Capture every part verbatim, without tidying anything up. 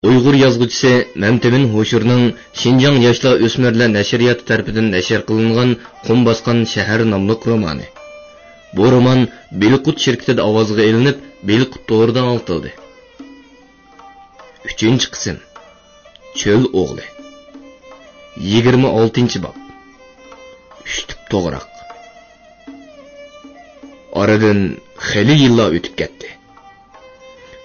ئۇيغۇر يازغۇچىسى مەمتىمىن ھوشۇرنىڭ شىنجاڭ ياشلار ئۆسمۈرلەر نەشرىياتى تەرىپىدىن نەشر قىلىنغان قۇم باسقان شەھەر ناملىق رومانى. بۇ رومان بېلىققۇت شىركىتىدە ئاۋازغا ئېلىنىپ، بېلىققۇت تورىدا ئاڭلىتىلدى. ئۈچىنچى قىسىم. چۆل ئوغلى. يىگىرمە ئالتىنچى باب. ئۈچ تۈپ توغراق. ئارىدىن خېلى يىللار ئۆتۈپ كەتتى.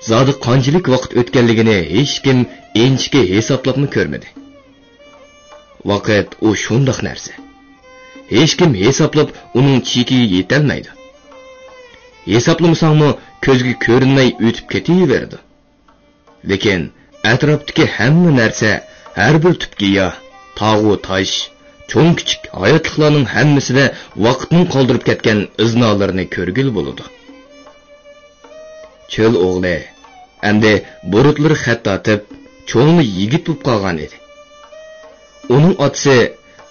زادى قانچىلىك ۋاقىت ئۆتكەنلىكىنى ھېچكىم ئىنچىكە ھېسابلاپمۇ كۆرمىدى. ۋاقىت ئۇ شۇنداق نەرسە. ھېچكىم ھېسابلاپ ئۇنىڭ چېكىگە يېتەلمەيدۇ. ھېسابلىمىساڭمۇ كۆزگە كۆرۈنمەي ئۆتۈپ كېتىۋېرىدۇ. لېكىن ئەتراپتىكى ھەممە نەرسە، ھەر بىر تۈپ گىياھ، تاغۇ تاش، چوڭ كىچىك ھاياتلىقلارنىڭ ھەممىسىدە ۋاقىتنىڭ قالدۇرۇپ كەتكەن ئىزنالىرىنى كۆرگىلى بولىدۇ. چۆل ئوغلى ئەمدى بۇرۇتلىرى خەت تارتىپ، چوڭلا يىگىت بولۇپ قالغان ئىدى. ئۇنىڭ ئاتىسى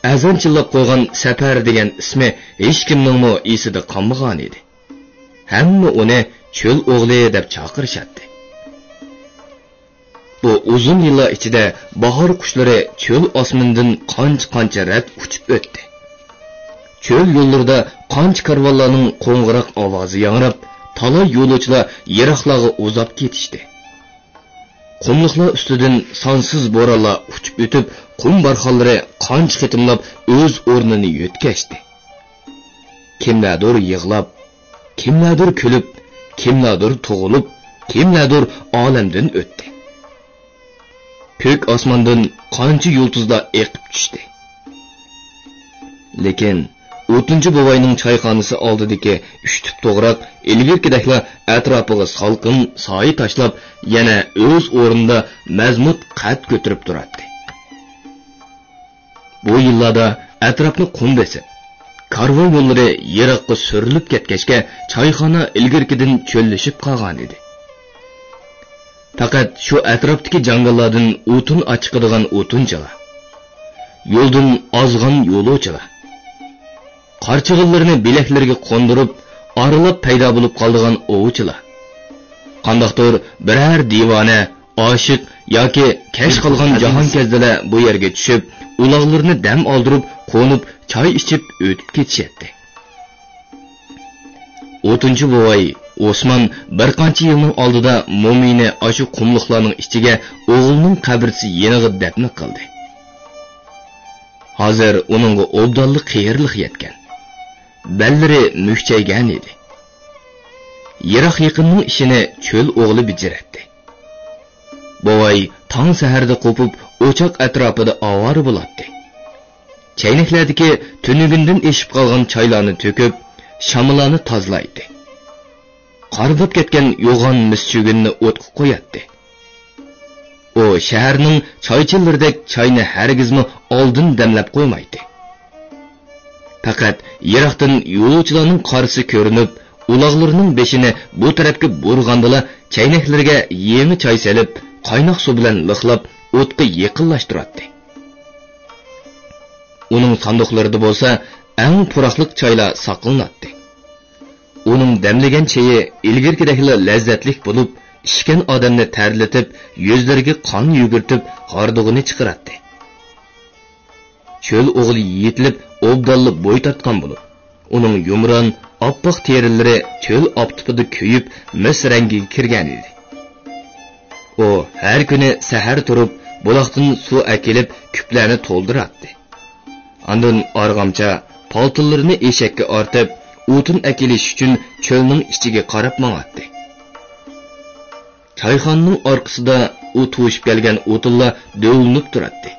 ئەزان چىللاپ قويغان سەپەر دېگەن ئىسمى ھېچكىمنىڭمۇ ئېسىدە قالمىغان ئىدى. ھەممە ئۇنى چۆل ئوغلى دەپ چاقىرىشاتتى. بۇ ئۇزۇن يىللار ئىچىدە باھار قۇشلىرى چۆل ئاسمىنىدىن قانچە-قانچە رەت ئۇچۇپ ئۆتتى. چۆل يوللىرىدا قانچە كارۋانلارنىڭ قوڭغۇراق ئاۋازى ياڭراپ، تالاي يولۇچىلار يىراقلارغا ئۇزاپ كېتىشتى. قۇملۇقلار ئۈستىدىن سانسىز بورانلار ئۇچۇپ ئۆتۈپ، قۇم بارخانلىرى قانچە قېتىملاپ ئۆز ئورنىنى يۆتكەشتى. كىملەردۇر يىغلاپ، كىملەردۇر كۈلۈپ، كىملەردۇر تۇغۇلۇپ، كىملەردۇر ئالەمدىن ئۆتتى. كۆك ئاسماندىن قانچە يۇلتۇزلار ئېقىپ چۈشتى. لېكىن ئوتۇنچى بوۋاينىڭ چايخانىسى ئالدىدىكى ئۈچ تۈپ توغراق ئىلگىرىكىدەكلا ئەتراپىغا سالقىن سايە تاشلاپ، يەنە ئۆز ئورنىدا مەزمۇت قەد كۆتۈرۈپ تۇراتتى. بۇ يىللاردا ئەتراپنى قۇم بېسىپ، كارۋان يوللىرى يىراققا سۈرۈلۈپ كەتكەچكە، چايخانا ئىلگىرىكىدىن چۆللىشىپ قالغان ئىدى. پەقەت شۇ ئەتراپتىكى جاڭگاللاردىن ئوتۇن ئاچىقىدىغان ئوتۇنچىلار، يولدىن ئازغان يولۇچىلار، قارچىغانلىرىنى بىلەكلىرىگە قوندۇرۇپ، ئارىلاپ پەيدا بولۇپ قالىدىغان ئوۋچىلار، قانداقتۇر بىرەر دىۋانە، ئاشىق ياكى كەچ قالغان جاھانكەزدىلەر بۇ يەرگە چۈشۈپ، ئۇلاغلىرىنى دەم ئالدۇرۇپ، قونۇپ، چاي ئىچىپ ئۆتۈپ كېتىشەتتى. ئوتۇنچى بوۋاي ئوسمان بىر قانچە يىلنىڭ ئالدىدا مومىينى ئاشۇ قۇملۇقلارنىڭ ئىچىگە ئوغلىنىڭ قەبرىسى يېنىغا دەپنە قىلدى. ھازىر ئۇنىڭغا ئوبدانلا قېرىلىق يەتكەن. بەللىرى مۈكچەيگەن ئىدى. يىراق-يېقىننىڭ ئىشىنى چۆل ئوغلى بېجىرەتتى. بوۋاي تاڭ سەھەردە قوپۇپ، ئوچاق ئەتراپىدا ئاۋارە بولاتتى. چەينەكلەردىكى تۈنۈگۈندىن ئېشىپ قالغان چايلارنى تۆكۈپ، شامىلارنى تازىلايتتى. قارىداپ كەتكەن يوغان مىس چۈگۈننى ئوتقا قوياتتى. ئۇ شەھەرنىڭ چايچىلىرىدەك چاينى ھەرگىزمۇ ئالدىن دەملەپ قويمايتتى. پەقەت يىراقتىن يولۇچىلارنىڭ قارىسى كۆرۈنۈپ، ئۇلاغلىرىنىڭ بېشىنى بۇ تەرەپكە بۇرىغاندىلا، چەينەكلىرىگە يېڭى چاي سېلىپ، قايناق سۇ بىلەن لىقلاپ، ئوتقا يېقىنلاشتۇراتتى. ئۇنىڭ ساندۇقلىرىدا بولسا ئەڭ پۇراقلىق چايلار ساقلىناتتى. ئۇنىڭ دەملىگەن چېيى ئىلگىرىكىدەكلا لەززەتلىك بولۇپ، ئىچكەن ئادەمنى تەرلىتىپ، يۈزلىرىگە قان يۈگۈرتۈپ، ھاردۇقىنى چىقىراتتى. چۆل ئوغلى يېتىلىپ، ئوبدانلا بوي تارتقان بولۇپ، ئۇنىڭ يۇمران، ئاپئاق تېرىلىرى چۆل ئاپتىپىدا كۆيۈپ، مىس رەڭگىگە كىرگەنىدى. ئۇ ھەر كۈنى سەھەر تۇرۇپ، بۇلاقتىن سۇ ئەكېلىپ، كۈپلەرنى تولدۇراتتى. ئاندىن ئارغامچا، پالتىلىرىنى ئېشەككە ئارتىپ، ئوتۇن ئەكېلىش ئۈچۈن چۆلنىڭ ئىچىگە قاراپ ماڭاتتى. چايخانىنىڭ ئارقىسىدا ئۇ توشۇپ كەلگەن ئوتۇنلار دۆۋىلىنىپ تۇراتتى.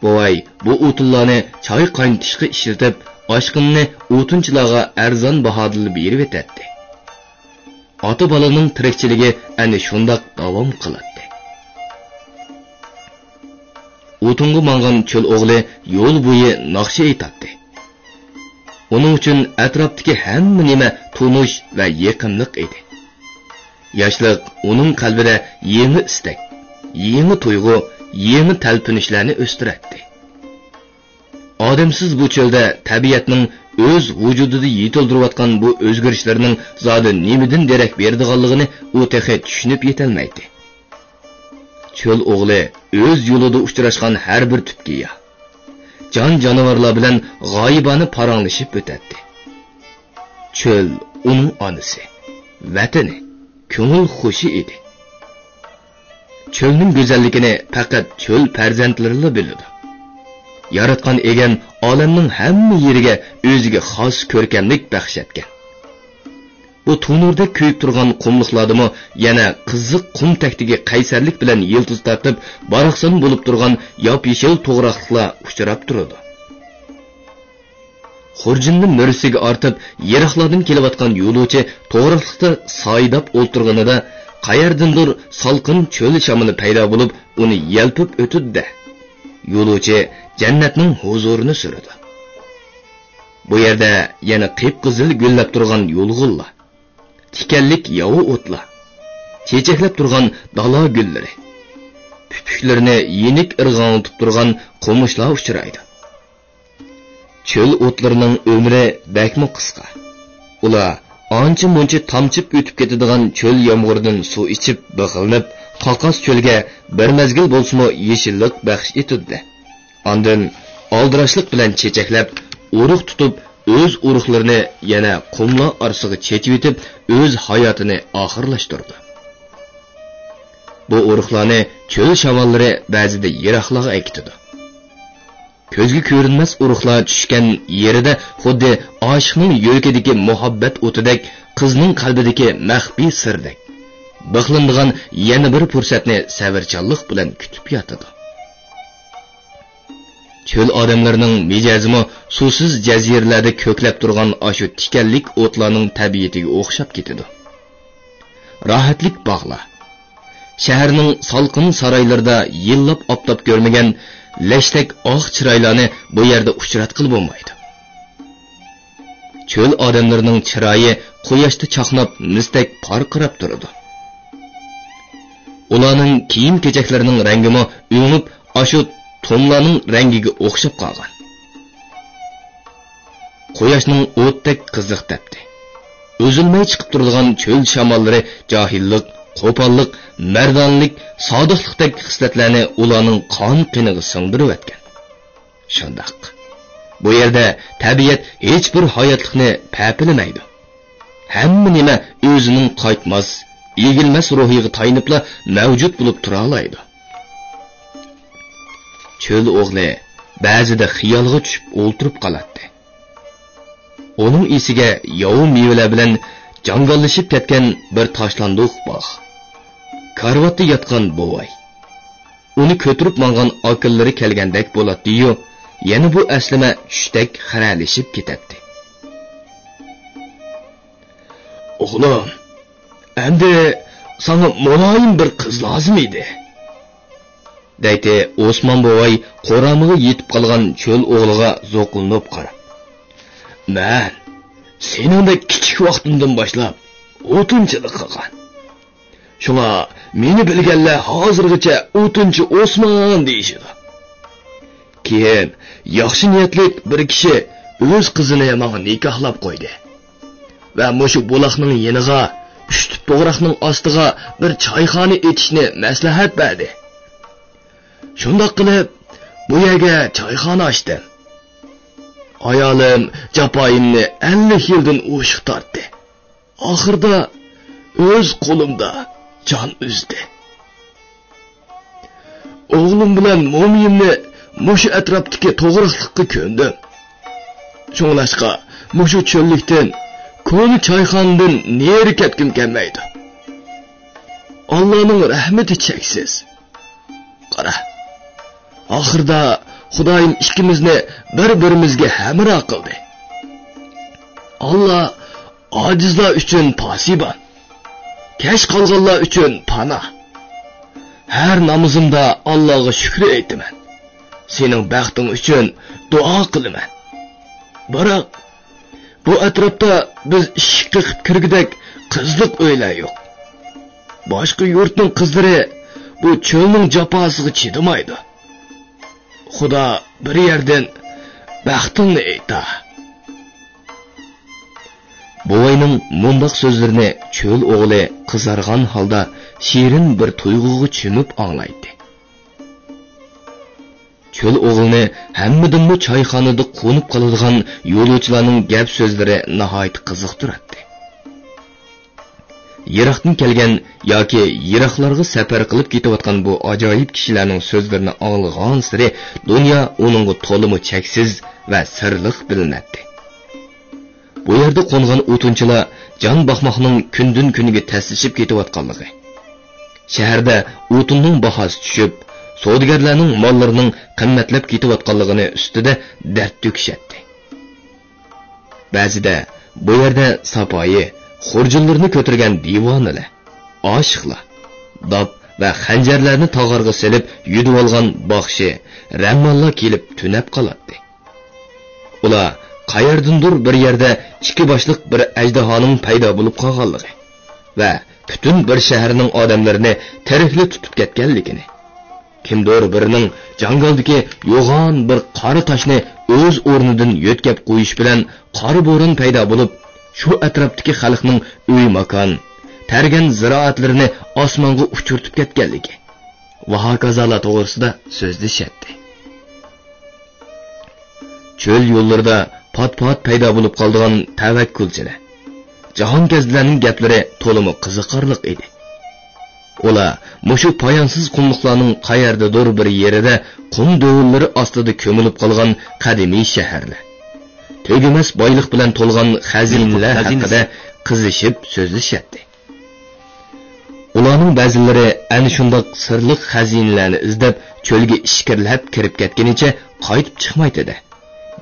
بوۋاي بۇ ئوتۇنلارنى چاي قاينىتىشقا ئىشلىتىپ، ئاشقىنىنى ئوتۇنچىلارغا ئەرزان باھادىلا بېرىۋېتەتتى. ئاتا-بالىنىڭ تىرىكچىلىكى ئەنە شۇنداق داۋام قىلاتتى. ئوتۇنغا ماڭغان چۆل ئوغلى يول بويى ناخشا ئېيتاتتى. ئۇنىڭ ئۈچۈن ئەتراپتىكى ھەممە نېمە تونۇش ۋە يېقىملىق ئىدى. ياشلىق ئۇنىڭ قەلبىدە يېڭى ئىستەك، يېڭى تۇيغۇ، يېڭى تەلپۈنۈشلەرنى ئۆستۈرەتتى. ئادەمسىز بۇ چۆلدە تەبىئەتنىڭ ئۆز ۋۇجۇدىدا يېتىلدۈرۈۋاتقان بۇ ئۆزگىرىشلىرىنىڭ زادى نېمىدىن دېرەك بېرىدىغانلىقىنى ئۇ تېخى چۈشىنىپ يېتەلمەيتتى. چۆل ئوغلى ئۆز يولىدا ئۇچراشقان ھەر بىر تۈپ گىياھ، جان-جانىۋارلار بىلەن غايىبانە پاراڭلىشىپ ئۆتەتتى. چۆل ئۇنىڭ ئانىسى، ۋەتىنى، كۆڭۈل خۇشى ئىدى. چۆلنىڭ گۈزەللىكىنى پەقەت چۆل پەرزەنتلىرىلا بىلىدۇ. ياراتقان ئىگەم ئالەمنىڭ ھەممە يېرىگە ئۆزىگە خاس كۆركەملىك بەخش ئەتكەن. بۇ تونۇردەك كۆيۈپ تۇرغان قۇملۇقلاردىمۇ يەنە قىزىق قۇم تەكتىگە قەيسەرلىك بىلەن يىلتىز تارتىپ، باراقسان بولۇپ تۇرغان ياپيېشىل توغراقلىقلار ئۇچراپ تۇرىدۇ. خۇرجۇننى مۈرىسىگە ئارتىپ، يىراقلاردىن كېلىۋاتقان يولۇچى توغراقلىقتا سايىداپ ئولتۇرغىنىدا، قەيەردىندۇر سالقىن چۆل شامىلى پەيدا بولۇپ، ئۇنى يەلپۈپ ئۆتىدۇ-دە، يولۇچى جەننەتنىڭ ھۇزۇرىنى سۈرىدۇ. بۇ يەردە يەنە قىپقىزىل گۈللەپ تۇرغان يۇلغۇنلار، تىكەنلىك ياۋا ئوتلار، چېچەكلەپ تۇرغان دالا گۈللىرى، پۈپۈكلىرىنى يېنىك ئىرغاڭلىتىپ تۇرغان قومۇشلار ئۇچرايدۇ. چۆل ئوتلىرىنىڭ ئۆمرى بەكمۇ قىسقا. ئۇلار ئانچە-مۇنچە تامچىپ ئۆتۈپ كېتىدىغان چۆل يامغۇرىدىن سۇ ئىچىپ، بىخلىنىپ، قاقاس چۆلگە بىر مەزگىل بولسىمۇ يېشىللىق بەخش ئېتىدۇ-دە. ئاندىن ئالدىراشلىق بىلەن چېچەكلەپ، ئۇرۇق تۇتۇپ، ئۆز ئۇرۇقلىرىنى يەنە قۇملار ئارىسىغا چېچىۋېتىپ، ئۆز ھاياتىنى ئاخىرلاشتۇرىدۇ. بۇ ئۇرۇقلارنى چۆل شاماللىرى بەزىدە يىراقلارغا ئەكېتىدۇ. كۆزگە كۆرۈنمەس ئۇرۇقلار چۈشكەن يېرىدە خۇددى ئاشىقنىڭ يۈرىكىدىكى مۇھەببەت ئوتىدەك، قىزنىڭ قەلبىدىكى مەخپىي سىردەك، بىخلىنىدىغان يەنە بىر پۇرسەتنى سەۋرچانلىق بىلەن كۈتۈپ ياتىدۇ. چۆل ئادەملىرىنىڭ مىجەزىمۇ سۇسىز جەزىرىلەردە كۆكلەپ تۇرغان ئاشۇ تىكەنلىك ئوتلارنىڭ تەبىئىتىگە ئوخشاپ كېتىدۇ. راھەتلىك باغلار، شەھەرنىڭ سالقىن سارايلىرىدا يىللاپ ئاپتاپ كۆرمىگەن لەشتەك ئاق چىرايلارنى بۇ يەردە ئۇچراتقىلى بولمايدۇ. چۆل ئادەملىرىنىڭ چىرايى قۇياشتا چاقناپ، مىستەك پارقىراپ تۇرىدۇ. ئۇلارنىڭ كىيىم-كېچەكلىرىنىڭ رەڭگىمۇ ئۆڭۈپ، ئاشۇ تۇملارنىڭ رەڭگىگە ئوخشاپ قالغان. قۇياشنىڭ ئوتتەك قىزىق تەپتى. ئۈزۈلمەي چىقىپ تۇرىدىغان چۆل شاماللىرى جاھىللىق، قوپاللىق، مەردانىلىك، سادىقلىقتەك خىسلەتلەرنى ئۇلارنىڭ قان-قېنىغا سىڭدۈرۈۋەتكەن. شۇنداق. بۇ يەردە تەبىئەت ھېچبىر ھاياتلىقنى پەپىلىمەيدۇ. ھەممە نېمە ئۆزىنىڭ قايتماس، ئېگىلمەس روھىغا تايىنىپلا مەۋجۇت بولۇپ تۇرالايدۇ. چۆل ئوغلى بەزىدە خىيالغا چۈشۈپ ئولتۇرۇپ قالاتتى. ئۇنىڭ ئېسىگە ياۋا مېۋىلەر بىلەن جاڭگاللىشىپ كەتكەن بىر تاشلاندۇق باغ، كارىۋاتتا ياتقان بوۋاي، ئۇنى كۆتۈرۈپ ماڭغان ئاكىلىرى كەلگەندەك بولاتتى-يۇ، يەنە بۇ ئەسلىمە چۈشتەك خىرەلىشىپ كېتەتتى. ئوغلۇم، ئەمدى ساڭا مۇلايىم بىر قىز لازىم ئىدى، دەيتتى ئوسمان بوۋاي قورامىغا يېتىپ قالغان چۆل ئوغلىغا زوقلىنىپ قاراپ. مەن سېنىڭدەك كىچىك ۋاقتىمدىن باشلاپ ئوتۇنچىلىق قىلغان. شۇڭا مېنى بىلگەنلەر ھازىرغىچە ئوتۇنچى ئوسمان دېيىشىدۇ. كېيىن ياخشى نىيەتلىك بىر كىشى ئۆز قىزىنى ماڭا نىكاھلاپ قويدى ۋە مۇشۇ بۇلاقنىڭ يېنىغا، ئۈچ تۈپ توغراقنىڭ ئاستىغا بىر چايخانا ئېچىشنى مەسلىھەت بەردى. شۇنداق قىلىپ، بۇ يەرگە چايخانا ئاچتىم. ئايالىم جاپايىمنى ئەللىك يىلدىن ئوشۇق تارتتى. ئاخىردا ئۆز قولۇمدا جان ئۈزدى. ئوغلۇم بىلەن مومىيىمنى مۇشۇ ئەتراپتىكى توغراقلىققا كۆندۈم. شۇڭلاشقا مۇشۇ چۆللۈكتىن، كونا چايخانىدىن نېرى كەتكۈم كەلمەيدۇ. ئاللانىڭ رەھمىتى چەكسىز. قارا، ئاخىردا خۇدايىم ئىككىمىزنى بىر-بىرىمىزگە ھەمراھ قىلدى. ئاللا ئاجىزلار ئۈچۈن پاسىبان، كەچ قالغانلار ئۈچۈن پاناھ. ھەر نامىزىمدا ئاللاغا شۈكرى ئېيتىمەن. سېنىڭ بەختىڭ ئۈچۈن دۇئا قىلىمەن. بىراق، بۇ ئەتراپتا بىز ئىشىك قېقىپ كىرگۈدەك قىزلىق ئۆيلەر يوق. باشقا يۇرتنىڭ قىزلىرى بۇ چۆلنىڭ جاپاسىغا چىدىمايدۇ. خۇدا بىر يەردىن بەختىڭنى ئېيتا. بوۋاينىڭ مۇنداق سۆزلىرىنى چۆل ئوغلى قىزارغان ھالدا شېرىن بىر تۇيغۇغا چۆمۈپ ئاڭلايتتى. چۆل ئوغلىنى ھەممىدىنمۇ چايخانىدا قونۇپ قالىدىغان يولۇچىلارنىڭ گەپ-سۆزلىرى ناھايىتى قىزىقتۇراتتى. يىراقتىن كەلگەن ياكى يىراقلارغا سەپەر قىلىپ كېتىۋاتقان بۇ ئاجايىپ كىشىلەرنىڭ سۆزلىرىنى ئاڭلىغانسېرى دۇنيا ئۇنىڭغا تولىمۇ چەكسىز ۋە سىرلىق بىلىنەتتى. بۇ يەردە قونغان ئوتۇنچىلار جان باقماقنىڭ كۈندىن-كۈنگە تەسلىشىپ كېتىۋاتقانلىقى، شەھەردە ئوتۇننىڭ باھاسى چۈشۈپ، سودىگەرلەرنىڭ ماللىرىنىڭ قىممەتلەپ كېتىۋاتقانلىقىنى ئۈستىدە دەرد تۆكۈشەتتى. بەزىدە بۇ يەردە ساپايى، خۇرجۇنلىرىنى كۆتۈرگەن دىۋانىلەر، ئاشىقلار، داپ ۋە خەنجەرلەرنى تاغارغا سېلىپ يۈدۈۋالغان باخشى، رەمماللار كېلىپ تۈنەپ قالاتتى. ئۇلار قەيەردىندۇر بىر يەردە ئىككى باشلىق بىر ئەجدىھانىڭ پەيدا بولۇپ قالغانلىقى ۋە پۈتۈن بىر شەھەرنىڭ ئادەملىرىنى تىرىكلا تۇتۇپ كەتكەنلىكىنى، كىمدۇر بىرىنىڭ جاڭگالدىكى يوغان بىر قارا تاشنى ئۆز ئورنىدىن يۆتكەپ قويۇش بىلەن قارا بوران پەيدا بولۇپ، شۇ ئەتراپتىكى خەلقنىڭ ئۆي-ماكان، تەرگەن زىرائەتلىرىنى ئاسمانغا ئۇچۇرتۇپ كەتكەنلىكى ۋە ھاكازالار توغرىسىدا سۆزلىشەتتى. چۆل يوللىرىدا پات-پات پەيدا بولۇپ قالىدىغان تەۋەككۈلچىلەر، جاھانكەزدىلەرنىڭ گەپلىرى تولىمۇ قىزىقارلىق ئىدى. ئۇلار مۇشۇ پايانسىز قۇملۇقلارنىڭ قەيەردىدۇر بىر يېرىدە قۇم دۆۋىلىرى ئاستىدا كۆمۈلۈپ قالغان قەدىمىي شەھەرلەر، تۈگىمەس بايلىق بىلەن تولغان خەزىنىلەر ھەققىدە قىزىشىپ سۆزلىشەتتى. ئۇلارنىڭ بەزىلىرى ئەنە شۇنداق سىرلىق خەزىنىلەرنى ئىزدەپ، چۆلگە ئىچكىرىلەپ كىرىپ كەتكىنىچە قايتىپ چىقمايتتى-دە،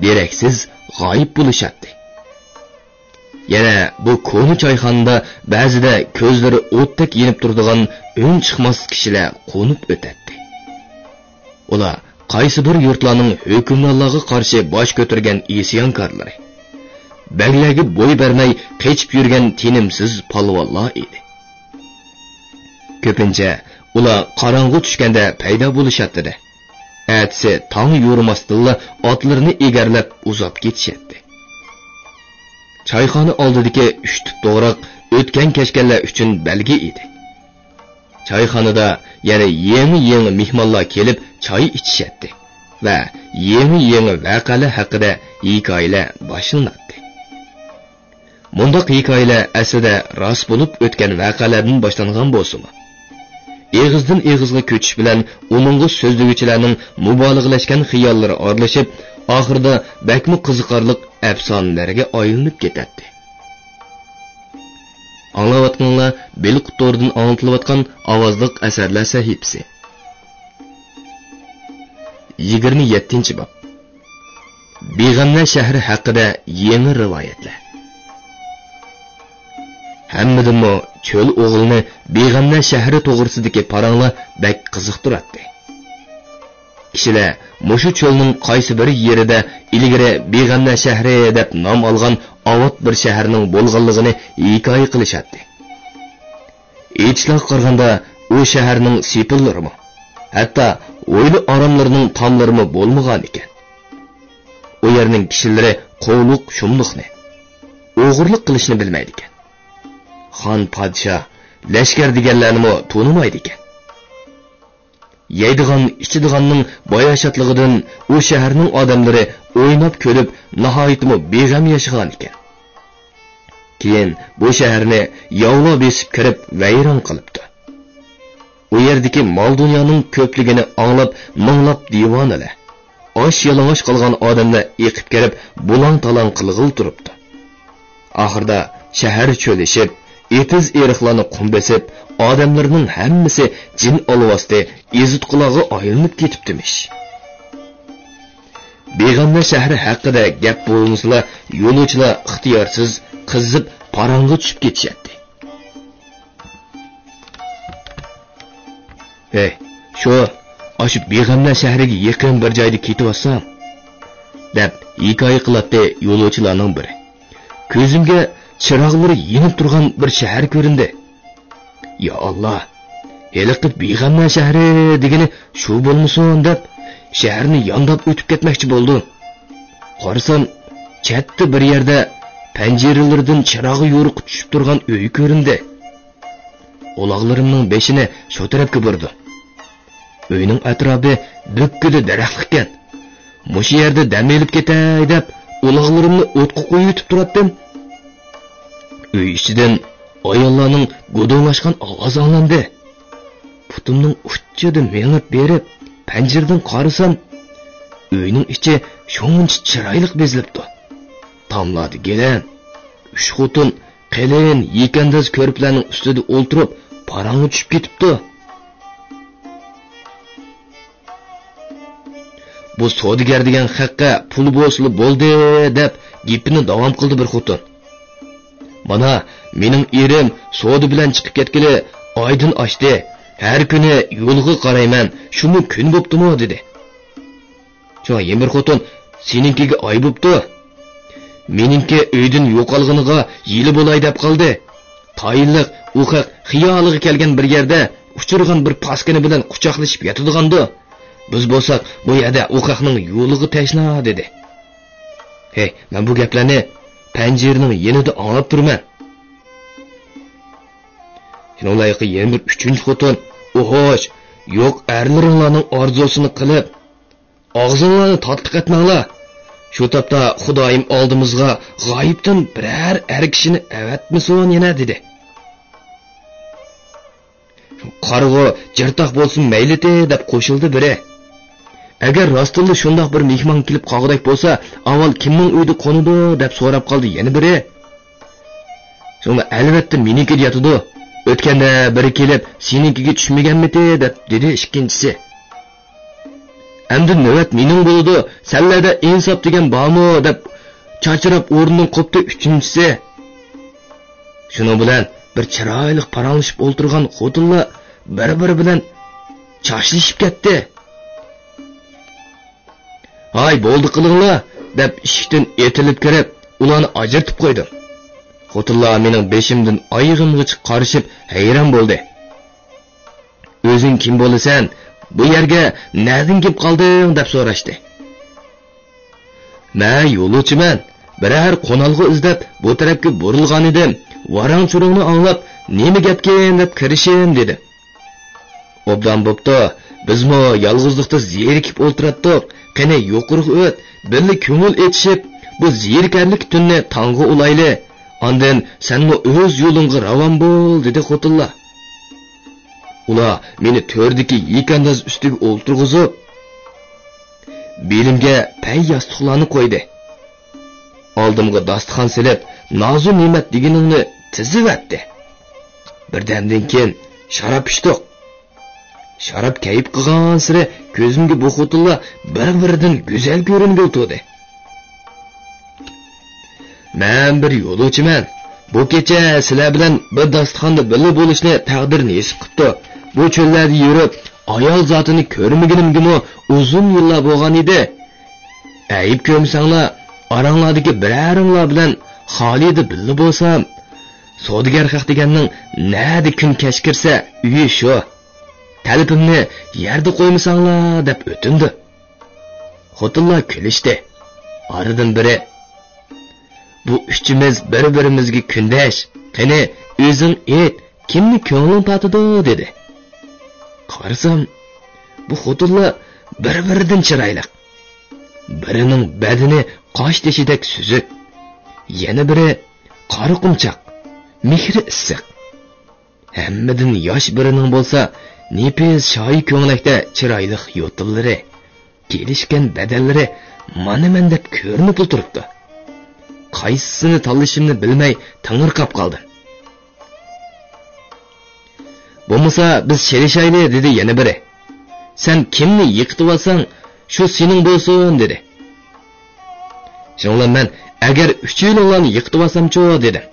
دېرەكسىز غايىب بولۇشاتتى. يەنە بۇ كونا چايخانىدا بەزىدە كۆزلىرى ئوتتەك يېنىپ تۇرىدىغان ئۈن چىقماس كىشىلەر قونۇپ ئۆتەتتى. ئۇلار قايسىدۇر يۇرتلارنىڭ ھۆكۈمرانلارغا قارشى باش كۆتۈرگەن ئىسيانكارلىرى، بەگلەرگە بوي بەرمەي قېچىپ يۈرگەن تىنىمسىز پالۋانلار ئىدى. كۆپىنچە ئۇلار قاراڭغۇ چۈشكەندە پەيدا بولۇشاتتى-دە، ئەتىسى تاڭ يورۇماستىنلا ئاتلىرىنى ئېگەرلەپ ئۇزاپ كېتىشەتتى. چايخانا ئالدىدىكى ئۈچ تۈپ توغراق ئۆتكەن-كەچكەنلەر ئۈچۈن بەلگە ئىدى. چايخانىدا يەنە يېڭى-يېڭى مېھمانلار كېلىپ چاي ئىچىشەتتى ۋە يېڭى-يېڭى ۋەقەلەر ھەققىدە ھېكايىلەر باشلىناتتى. مۇنداق ھېكايىلەر ئەسلىدە راست بولۇپ ئۆتكەن ۋەقەلەردىن باشلانغان بولسىمۇ، ئېغىزدىن ئېغىزغا كۆچۈش بىلەن ئۇنىڭغا سۆزلىگۈچىلەرنىڭ مۇبالىغىلەشكەن خىياللىرى ئارىلىشىپ، ئاخىرىدا بەكمۇ قىزىقارلىق ئەپسانىلەرگە ئايلىنىپ كېتەتتى. ئاڭلاۋاتقىنىڭلار بېلىق تورىدىن ئاڭلىتىلىۋاتقان ئاۋازلىق ئەسەرلەر سەھىپىسى. يىگىرمە يەتتىنچى باب. بىغەملەر شەھىرى ھەققىدە يېڭى رىۋايەتلەر. ھەممىدىنمۇ چۆل ئوغلىنى بىغەملەر شەھىرى توغرىسىدىكى پاراڭلار بەك قىزىقتۇراتتى. كىشىلەر مۇشۇ چۆلنىڭ قايسى بىر يېرىدە ئىلگىرى بىغەملەر شەھىرى دەپ نام ئالغان ئاۋات بىر شەھەرنىڭ بولغانلىقىنى ھېكايە قىلىشاتتى. ئېيتىشلارغا قارىغاندا، ئۇ شەھەرنىڭ سېپىللىرىمۇ، ھەتتا ھويلا-ئاراملىرىنىڭ تاملىرىمۇ بولمىغانىكەن. ئۇ يەرنىڭ كىشىلىرى قوۋلۇق-شۇملۇقنى، ئوغرىلىق قىلىشنى بىلمەيدىكەن. خان، پادىشاھ، لەشكەر دېگەنلەرنىمۇ تونۇمايدىكەن. يەيدىغان، ئىچىدىغاننىڭ باياشاتلىقىدىن ئۇ شەھەرنىڭ ئادەملىرى ئويناپ-كۈلۈپ، ناھايىتىمۇ بىغەم ياشىغانىكەن. كېيىن بۇ شەھەرنى ياۋلار بېسىپ كىرىپ ۋەيران قىلىپتۇ. ئۇ يەردىكى مال-دۇنيانىڭ كۆپلۈكىنى ئاڭلاپ مىڭلاپ دىۋانىلەر، ئاچ-يالىڭاچ قالغان ئادەملەر ئېقىپ كىرىپ بۇلاڭ-تالاڭ قىلغىلى تۇرۇپتۇ. ئاخىرىدا شەھەر چۆلىشىپ، ئېتىز-ئېرىقلارنى قۇم بېسىپ، ئادەملىرىنىڭ ھەممىسى جىن ئالۋاستى، ئېزىتقۇلارغا ئايلىنىپ كېتىپتىمىش. بىغەملەر شەھىرى ھەققىدە گەپ بولمىسىلا، يولۇچىلار ئىختىيارسىز قىزىپ پاراڭغا چۈشۈپ كېتىشەتتى. ھەي، شۇ، ئاشۇ بىغەملەر شەھىرىگە يېقىن بىر جايدا كېتىۋاتسام، دەپ ھېكايە قىلاتتى يولۇچىلارنىڭ بىرى. كۆزۈمگە چىراغلىرى يېنىپ تۇرغان بىر شەھەر كۆرۈندى. يا ئاللا، ھېلىقى بىغەملەر شەھىرى دېگىنى شۇ بولمىسۇن دەپ، شەھەرنى يانداپ ئۆتۈپ كەتمەكچى بولدۇم. قارىسام، چەتتە بىر يەردە پەنجىرىلىرىدىن چىراغ يورۇقى چۈشۈپ تۇرغان ئۆي كۆرۈندى. قۇلاقلىرىمنىڭ بېشىنى شۇ تەرەپكە بۇردۇم. ئۆينىڭ ئەتراپى بۈككىدە دەرەخلىككەن. مۇشۇ يەردە دەم ئېلىپ كېتەي دەپ، ئۇلاغلىرىمنى ئوتقا قويۇۋېتىپ تۇراتتىم. ئۆي ئىچىدىن ئاياللارنىڭ گۇدۇڭلاشقان ئاۋازى ئاڭلاندى. پۇتۇمنىڭ ئۇچىدا مېڭىپ بېرىپ، پەنجىرىدىن قارىسام، ئۆينىڭ ئىچى شۇنچە چىرايلىق بېزىلىپتۇ. تاملاردا گېلەن، ئۈچ خوتۇن قېلىن يېكەنداز كۆرپىلەرنىڭ ئۈستىدە ئولتۇرۇپ، پاراڭغا چۈشۈپ كېتىپتۇ. بۇ سودىگەر دېگەن خەققە پۇل بولسىلا بولدى، دەپ گېپىنى داۋام قىلدى بىر خوتۇن. مانا، مېنىڭ ئېرىم سودا بىلەن چىقىپ كەتكىلى ئايدىن ئاشتى. ھەر كۈنى يولغا قارايمەن، شۇمۇ كۈن بوپتۇمۇ، دېدى. شۇڭا يەنە بىر خوتۇن، سېنىڭكىگە ئاي بوپتۇ. مېنىڭكى ئۆيدىن يوقالغىنىغا يىلى بولاي دەپ قالدى. تايىنلىق ئۇ خەق خىيالىغا كەلگەن بىر يەردە ئۇچرىغان بىر پاسكىنا بىلەن قۇچاقلىشىپ ياتىدىغاندۇ. بىز بولساق بۇ يەردە ئۇ خەقنىڭ يولىغا تەشنا، دېدى. ھەي، مەن بۇ گەپلەرنى پەنجىرىنىڭ يېنىدا ئاڭلاپ تۇرىمەن. شۇنىڭ بىلەن يەنە بىر ئۈچىنچى خوتۇن، ئوھوش، يوق ئەرلىرىڭلارنىڭ ئارزۇسىنى قىلىپ، ئاغزىڭلارنى تاتلىق ئەتمەڭلار. شۇ تاپتا خۇدايىم ئالدىمىزغا غايىبتىن بىرەر ئەر كىشىنى ئەۋەتمىسۇن يەنە، دېدى. قارىغۇ جىرتاق بولسۇن مەيلىتى، دەپ قوشۇلدى بىرى. ئەگەر راستتىنلا شۇنداق بىر مېھمان كېلىپ قالغۇدەك بولسا، ئاۋۋال كىمنىڭ ئۆيىدە قونىدۇ، دەپ سوراپ قالدى يەنە بىرى. شۇڭا ئەلۋەتتە مېنىڭكىدە ياتىدۇ. ئۆتكەندە بىرى كېلىپ، سېنىڭكىگە چۈشمىگەنمىتى، دەپ دېدى ئىككىنچىسى. ئەمدى نۆۋەت مېنىڭ بولىدۇ، سەنلەردە ئىنساپ دېگەن بارمۇ، دەپ چاچراپ ئورنىدىن قوپتى ئۈچىنچىسى. شۇنىڭ بىلەن بىر چىرايلىق پاراڭلىشىپ ئولتۇرغان خوتۇنلار بىر-بىرى بىلەن چاچلىشىپ كەتتى. ھاي، بولدى قىلىڭلار، دەپ ئىشىكتىن ئېتىلىپ كىرىپ، ئۇلارنى ئاجرىتىپ قويدۇم. خوتۇنلار مېنىڭ بېشىمدىن ئايىغىمغىچە قارىشىپ ھەيران بولدى. ئۆزۈڭ كىم بولىسەن؟ بۇ يەرگە نەدىن كېلىپ قالدىڭ؟ دەپ سوراشتى. مەن يولۇچىمەن. بىرەر قونالغۇ ئىزدەپ بۇ تەرەپكە بۇرۇلغانىدىم. ۋاراڭ-چۇرۇڭنى ئاڭلاپ، نېمە گەپكىن دەپ كىرىشىم دېدىم. ئوبدان بوپتۇ. بىزمۇ يالغۇزلۇقتا زېرىكىپ ئولتۇراتتۇق. قېنى يۇقىرىغا ئۆت، بىللە كۆڭۈل ئېچىشىپ، بۇ زېرىكەرلىك تۈننى تاڭغا ئۇلايلى. ئاندىن سەنمۇ ئۆز يولۇڭغا راۋان بول، دېدى خوتۇنلار. ئۇلار مېنى تۆردىكى يېكەنداز ئۈستىگە ئولتۇرغۇزۇپ، بېلىمگە پەي ياستۇقلارنى قويدى. ئالدىمغا داستىخان سېلىپ، نازۇ نېمەت دېگىنىڭنى تىزىۋەتتى. بىردەمدىن كېيىن شاراب ئىچتۇق. شاراب كەيپ قىلغانسېرى كۆزۈمگە بۇ خوتۇنلار بىر-بىرىدىن گۈزەل كۆرۈنگىلى تۇردى. مەن بىر يولۇچىمەن. بۇ كېچە سىلەر بىلەن بىر داستىخاندا بىللە بولۇشنى تەقدىر نېسىپ قىپتۇ. بۇ چۆللەردە يۈرۈپ، ئايال زاتىنى كۆرمىگىنىمگىمۇ ئۇزۇن يىللار بولغان ئىدى. ئەيىب كۆرمىسەڭلار، ئاراڭلاردىكى بىرەرىڭلار بىلەن خالىدا بىللە بولسام، سودىگەر خەق دېگەننىڭ نەدە كۈن كەچ كىرسە، ئۆيى شۇ. تەلىپىمنى يەردە قويمىساڭلار، دەپ ئۆتۈندى. خوتۇنلار كۈلۈشتى. ئارىدىن بىرى، بۇ ئۈچىمىز بىر-بىرىمىزگە كۈندەش. قېنى، ئۆزۈڭ ئېيت، كىمنى كۆڭلۈڭ تارتىدۇ؟ دېدى. قارىسام، بۇ خوتۇنلار بىر-بىرىدىن چىرايلىق. بىرىنىڭ بەدىنى قاش تېشىدەك سۈزۈك. يەنە بىرى قارا قۇمچاق، مېھرى ئىسسىق. ھەممىدىن ياش بىرىنىڭ بولسا نېپىز شايى كۆڭلەكتە چىرايلىق يوتۇنلىرى، كېلىشكەن بەدەنلىرى مانا مەن دەپ كۆرۈنۈپلا تۇرۇپتۇ. قايسىسىنى تاللىشىمنى بىلمەي تېڭىرقاپ قالدىم. بولمىسا بىز چېلىشايلى، دېدى يەنە بىرى. سەن كىمنى يىقىتىۋالساڭ، شۇ سېنىڭ بولسۇن، دېدى. شۇنىڭ بىلەن مەن، ئەگەر ئۈچىيلىڭلارنى يىقىتىۋالسامچۇ، دېدىم.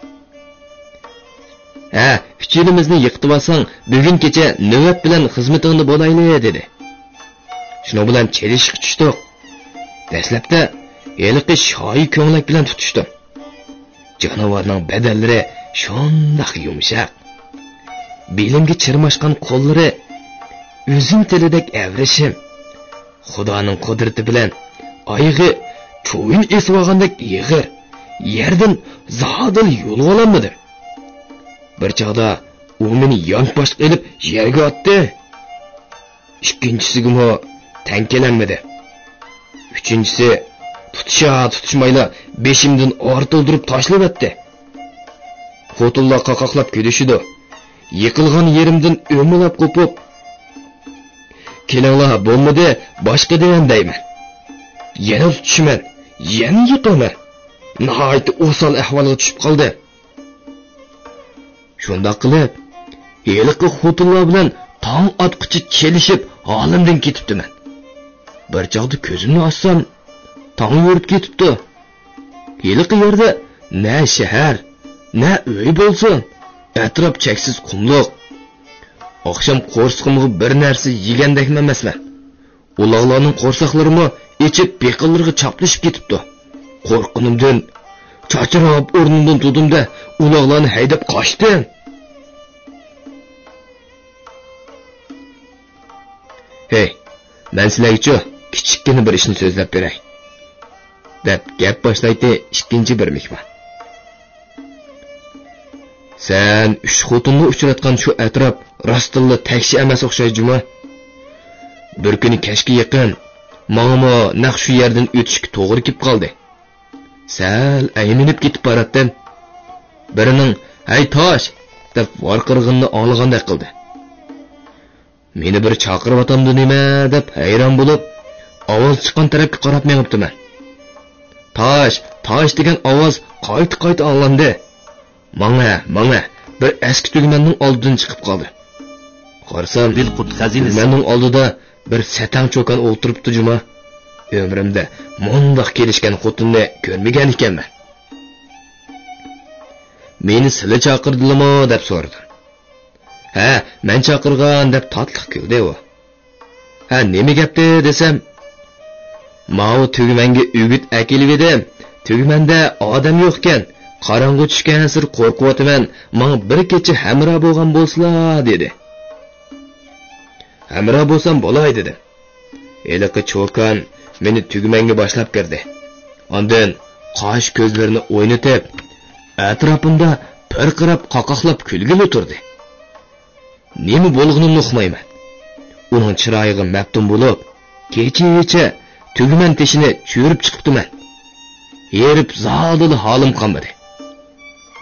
ھە، ئۈچىيلىمىزنى يىقىتىۋالساڭ، بۈگۈن كېچە نۆۋەت بىلەن خىزمىتىڭدە بولايلى، دېدى. شۇنىڭ بىلەن چېلىشىشقا چۈشتۇق. دەسلەپتە ھېلىقى شايى كۆڭلەك بىلەن تۇتۇشتۇم. جانىۋارنىڭ بەدەنلىرى شۇنداق يۇمشاق. بېلىمگە چىرماشقان قوللىرى ئۈزۈم تېلىدەك ئەۋرىشىم. خۇدانىڭ قۇدرىتى بىلەن ئايىغى چويۇن ئېسىۋالغاندەك ئېغىر. يەردىن زادىلا يولىۋالالمىدىم. بىر چاغدا ئۇ مېنى يانپاشقا ئېلىپ يەرگە ئاتتى. ئىككىنچىسىگىمۇ تەڭ كېلەلمىدى. ئۈچىنچىسى تۇتۇشا تۇتۇشمايلا بېشىمدىن ئارتىلدۇرۇپ تاشلىۋەتتى. خوتۇنلار قاقاقلاپ كۈلۈشىدۇ. يىقىلغان يېرىمدىن ئۆمىلەپ قوپۇپ، «كېلىڭلار، بولمىدى، باشقا دېڭ» دەيمەن. يەنە تۇتۇشىمەن، يەنە يىقىلىمەن. ناھايىتى ئوسال ئەھۋالغا چۈشۈپ قالدىم. شۇنداق قىلىپ، ھېلىقى خوتۇنلار بىلەن تاڭ ئاتقۇچە چېلىشىپ، ھالىمدىن كېتىپتىمەن. بىر چاغدا كۆزۈمنى ئاچسام، تاڭ يورۇپ كېتىپتۇ. ھېلىقى يەردە نە شەھەر، نە ئۆي بولسۇن، ئەتراپ چەكسىز قۇملۇق. ئاخشام قورسىقىمغا بىر نەرسە يېگەندەكمۇ ئەمەسمەن. ئۇلاغلارنىڭ قورساقلىرىمۇ ئېچىپ، بېقىنلىرىغا چاپلىشىپ كېتىپتۇ. قورققىنىمدىن چاچراپ ئورنۇمدىن تۇردۇم-دە، ئۇلاغلارنى ھەيدەپ قاچتىم. «ھەي، مەن سىلەرگىچۇ كىچىككىنە بىر ئىشنى سۆزلەپ بېرەي» دەپ گەپ باشلايتتى ئىككىنچى بىر مېھمان. «سەن ئۈچ خوتۇننى ئۇچراتقان شۇ ئەتراپ راستتىنلا تەكشى ئەمەس ئوخشايدۇ جۇما. بىر كۈنى كەچكە يېقىن ماڭىمۇ نەق شۇ يەردىن ئۆتۈشكە توغرا كېلىپ قالدى. سەل ئەيمىنىپ كېتىپ باراتتىم. بىرىنىڭ 'ھەي، تاش!' دەپ ۋارقىرىغىنىنى ئاڭلىغاندەك قىلدى. مېنى بىر چاقىرىۋاتامدۇ نېمە دەپ ھەيران بولۇپ، ئاۋاز چىققان تەرەپكە قاراپ مېڭىپتىمەن. تاش، تاش دېگەن ئاۋاز قايتا-قايتا ئاڭلاندى. ماڭە، ماڭە، بىر ئەسكى تۈگمەننىڭ ئالدىدىن چىقىپ قالدى. قارىسام، تۈگمەننىڭ ئالدىدا بىر سەتەڭ چوكان ئولتۇرۇپتۇ جۇما. ئۆمرۈمدە مۇنداق كېلىشكەن خوتۇننى كۆرمىگەن ئىكەنمەن. «مېنى سىلە چاقىردىلىمۇ؟» دەپ سورىدىم. «ھە، مەن چاقىرغان» دەپ تاتلىق كۈلدى ئۇ. «ھە، نېمە گەپتى؟» دېسەم، «ماۋۇ تۈگمەنگە ئۆگۈت ئەكېلىۋىدىم. تۈگمەندە ئادەم يوقكەن. قاراڭغۇ چۈشكەنسېرى قورقۇۋاتىمەن، ماڭا بىر كېچە ھەمراھ بولغان بولسىلا» دېدى. «ھەمراھ بولسام بولاي» دېدىم. ھېلىقى چوكان مېنى تۈگمەنگە باشلاپ كىردى. ئاندىن قاش كۆزلىرىنى ئوينىتىپ، ئەتراپىمدا پىرقىراپ قاقاقلاپ كۈلگىلى تۇردى. نېمە بولغىنىنى ئۇقمايمەن. ئۇنىڭ چىرايىغا مەپتۇن بولۇپ، كېچىچە تۈگمەن تېشىنى چۆرۈپ چىقىپتىمەن. ھېرىپ زادىلا ھالىم قالمىدى.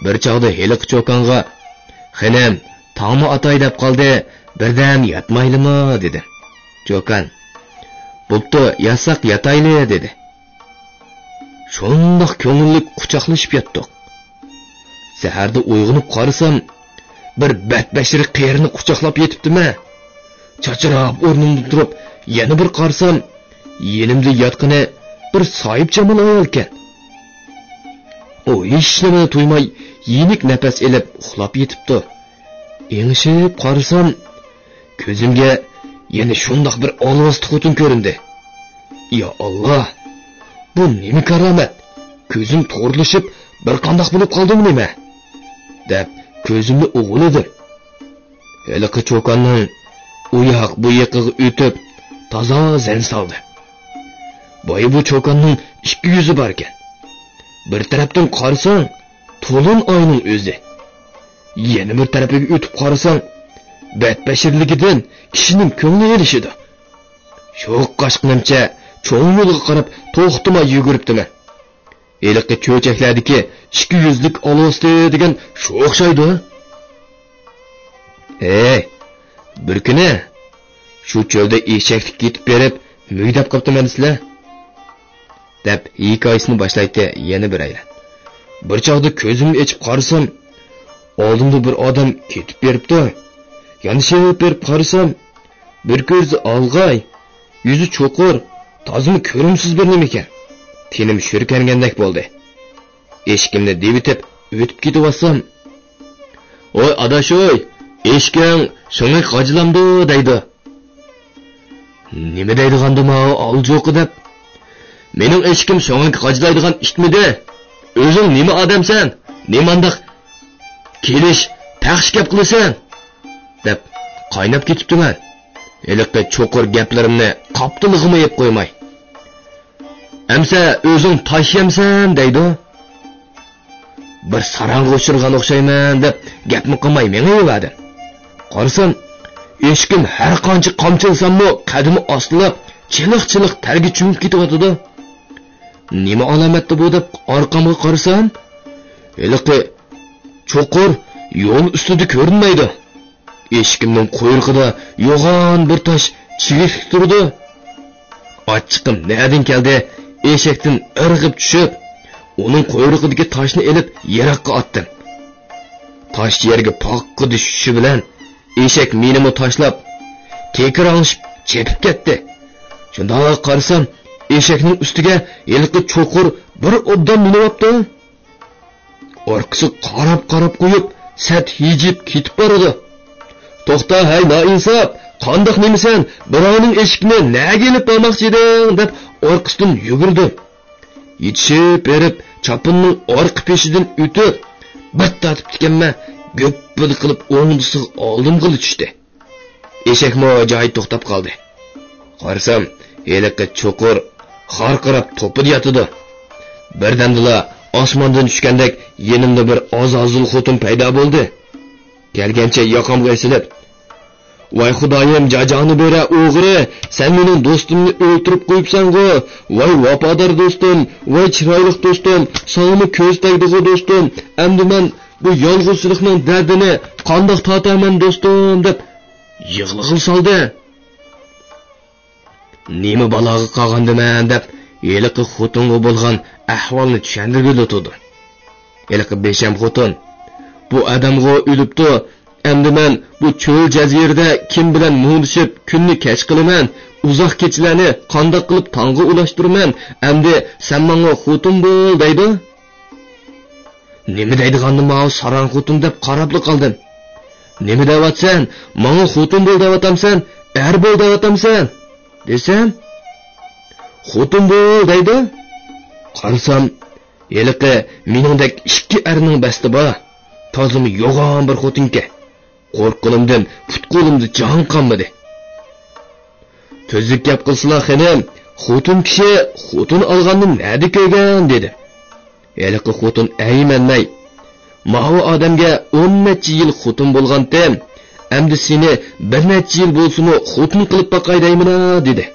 بىر چاغدا ھېلىقى چوكانغا، «خېنىم، تاڭمۇ ئاتاي دەپ قالدى، بىردەم ياتمايلىمۇ؟» دېدىم. چوكان، «بوپتۇ، ياتساق ياتايلى» دېدى. شۇنداق كۆڭۈللۈك قۇچاقلىشىپ ياتتۇق. سەھەردە ئويغىنىپ قارىسام، بىر بەتبەشىرە قېرىنى قۇچاقلاپ يېتىپتىمەن. چاچراپ ئورنۇمدىن تۇرۇپ، يەنە بىر قارىسام، يېنىمدا ياتقىنى بىر ساھىبجامال ئايالكەن. ئۇ ھېچنېمىنى تۇيماي، يېنىك نەپەس ئېلىپ ئۇخلاپ يېتىپتۇ. ئېڭىشىپ قارىسام، كۆزۈمگە يەنە شۇنداق بىر ئالۋاستى خوتۇن كۆرۈندى. يا ئاللا، بۇ نېمە كارامەت؟ كۆزۈم تورلىشىپ، بىر قانداق بولۇپ قالدىمۇ نېمە؟ دەپ كۆزۈمنى ئۇۋىلىدىم. ھېلىقى چوكاننىڭ ئۇ ياق بۇ يېقىغا ئۆتۈپ، تازا زەن سالدى. بايا بۇ چوكاننىڭ ئىككى يۈزى باركەن. بىر تەرەپتىن قارىساڭ، تولۇن ئاينىڭ ئۆزى. يەنە بىر تەرىپىگە ئۆتۈپ قارىساڭ، بەتبەشىرلىكىدىن كىشىنىڭ كۆڭلى ئېلىشىدۇ. شوق قاچقىنىمچە چوڭ يولغا قاراپ توختىماي يۈگۈرۈپتىمەن. ھېلىقى چۆچەكلەردىكى ئىككى يۈزلۈك ئالۋاستى دېگەن شۇ ئوخشايدۇ. ھەي، بىر كۈنى شۇ چۆلدە ئېشەكلىك كېتىپ بېرىپ، مۈگدەپ قاپتىمەن دېسىلە. دەپ ھېكايىسىنى باشلايتتى يەنە بىرەيلەن. بىر چاغدا كۆزۈمنى ئېچىپ قارىسام، ئالدىمدا بىر ئادەم كېتىپ بېرىپتۇ. يانىشىپ بېرىپ قارىسام، بىر كۆزى ئالغاي، يۈزى چوقۇر، تازىمۇ كۆرۈمسىز بىر نېمىكەن. تېنىم شۈركەنگەندەك بولدى. ئېشىكىمنى دېۋىتىپ ئۆتۈپ كېتىۋاتسام، «ھوي ئاداش ھوي، ئېشىكىڭ شۇڭا قاجىلامدۇ؟» دەيدۇ. نېمە دەيدىغاندۇ ماۋۇ ئالجوقى دەپ، «مېنىڭ ئېشىكىم شۇڭا قاجىلايدىغان ئىتمىدى؟ ئۆزۈڭ نېمە ئادەمسەن؟ نېمانداق كېلىش پەخىش گەپ قىلىسەن؟» دەپ قايناپ كېتىپتىمەن. ھېلىقى چوقۇر گەپلىرىمنى قاپتىلىغىمۇ يەپ قويماي، «ئەمسە ئۆزۈڭ تاش يەمسەن؟» دەيدۇ. بىر ساراڭغا ئۇچرىغان ئوخشايمەن دەپ گەپمۇ قىلماي مېڭىۋەردىم. قارىسام، ئېشىكىم ھەر قانچە قامچىلىساممۇ، قەدىمى ئاستىلاپ، چىلىق-چىلىق تەرگە چۆمۈپ كېتىۋاتىدۇ. نېمە ئالامەتتى بۇ دەپ ئارقامغا قارىسام، ھېلىقى چوقۇر يول ئۈستىدە كۆرۈنمەيدۇ. ئېشىكىمنىڭ قۇيرۇقىدا يوغان بىر تاش چىگىكلىك تۇرىدۇ. ئاچچىقىم نەدىن كەلدى، ئېشەكتىن ئىرغىپ چۈشۈپ، ئۇنىڭ قۇيرۇقىدىكى تاشنى ئېلىپ يىراققا ئاتتىم. تاش يەرگە پاققىدە چۈشۈشى بىلەن، ئېشەك مېنىمۇ تاشلاپ، تېكىراڭلىشىپ چېپىپ كەتتى. شۇنداق قارىسام، ئېشەكنىڭ ئۈستىگە ھېلىقى چوقۇر بىر ئوبدان مىنىۋاپتۇ. ئارقىسىغا قاراپ-قاراپ قويۇپ، سەت ھىجىيىپ كېتىپ بارىدۇ. «توختا، ھەي نائىنساپ، قانداق نېمىسەن؟ بىراۋنىڭ ئېشىكىنى نەگە ئېلىپ بارماقچى ئىدىڭ؟» دەپ ئارقىسىدىن يۈگۈردۈم. يېتىشىپ بېرىپ، چاپىنىنىڭ ئارقا پېشىدىن ئۆتۈپ، بىر تارتىپتىكەنمەن، گۈپپىدە قىلىپ ئوڭدىسىغا ئالدىمغىلا چۈشتى. ئېشەكمۇ جايىدا توختاپ قالدى. قارىسام، ھېلىقى چوقۇر خارقىراپ توپىدا ياتىدۇ. بىردەمدىلا ئاسماندىن چۈشكەندەك يېنىمدا بىر ئاز-ھازىل خوتۇن پەيدا بولدى. كەلگەنچە ياقامغا ئېسىلىپ، «ۋاي خۇدايىم، جاجاڭنى بېرە ئوغرى، سەن مېنىڭ دوستۇمنى ئۆلتۈرۈپ قويۇپسەنغۇ! ۋاي ۋاپادار دوستۇم، ۋاي چىرايلىق دوستۇم، ساڭىمۇ كۆز تەگدىغۇ دوستۇم! ئەمدى مەن بۇ يالغۇزچىلىقنىڭ دەردىنى قانداق تارتارمەن دوستۇم؟» دەپ يىغلىغىلى سالدى. «نېمە بالاغا قالغاندىمەن؟» دەپ، ھېلىقى خوتۇنغا بولغان ئەھۋالنى چۈشەندۈرگىلى تۇردۇم. ھېلىقى بىشەم خوتۇن، «بۇ ئادەمغۇ ئۆلۈپتۇ، ئەمدى مەن بۇ چۆل جەزىرىدە كىم بىلەن مۇڭدىشىپ كۈننى كەچ قىلىمەن، ئۇزاق كېچىلەرنى قانداق قىلىپ تاڭغا ئۇلاشتۇرىمەن، ئەمدى سەن ماڭا خوتۇن بول» دەيدۇ. «نېمە دەيدىغاندۇ ماۋۇ ساراڭ خوتۇن؟» دەپ قاراپلا قالدىم. «نېمە دەۋاتسەن؟ ماڭا خوتۇن بول دەۋاتامسەن، ئەر بول دەۋاتامسەن؟» دېسەم، «خوتۇن بول» دەيدۇ. قارىسام، ھېلىقى مېنىڭدەك ئىككى ئەرنىڭ بەستى بار، تازىمۇ يوغان بىر خوتۇنكەن. قورققىنىمدىن پۇت-قولۇمدا جان قالمىدى. «تۈزۈك گەپ قىلسىلا خېنىم، خوتۇن كىشى خوتۇن ئالغاننى نەدە كۆرگەن؟» دېدىم. ھېلىقى خوتۇن ئەيمەنمەي، «ماۋۇ ئادەمگە ئون نەچچە يىل خوتۇن بولغانتىم، ئەمدى سېنى بىر نەچچە يىل بولسىمۇ خوتۇن قىلىپ باقاي دەيمىنا» دېدى.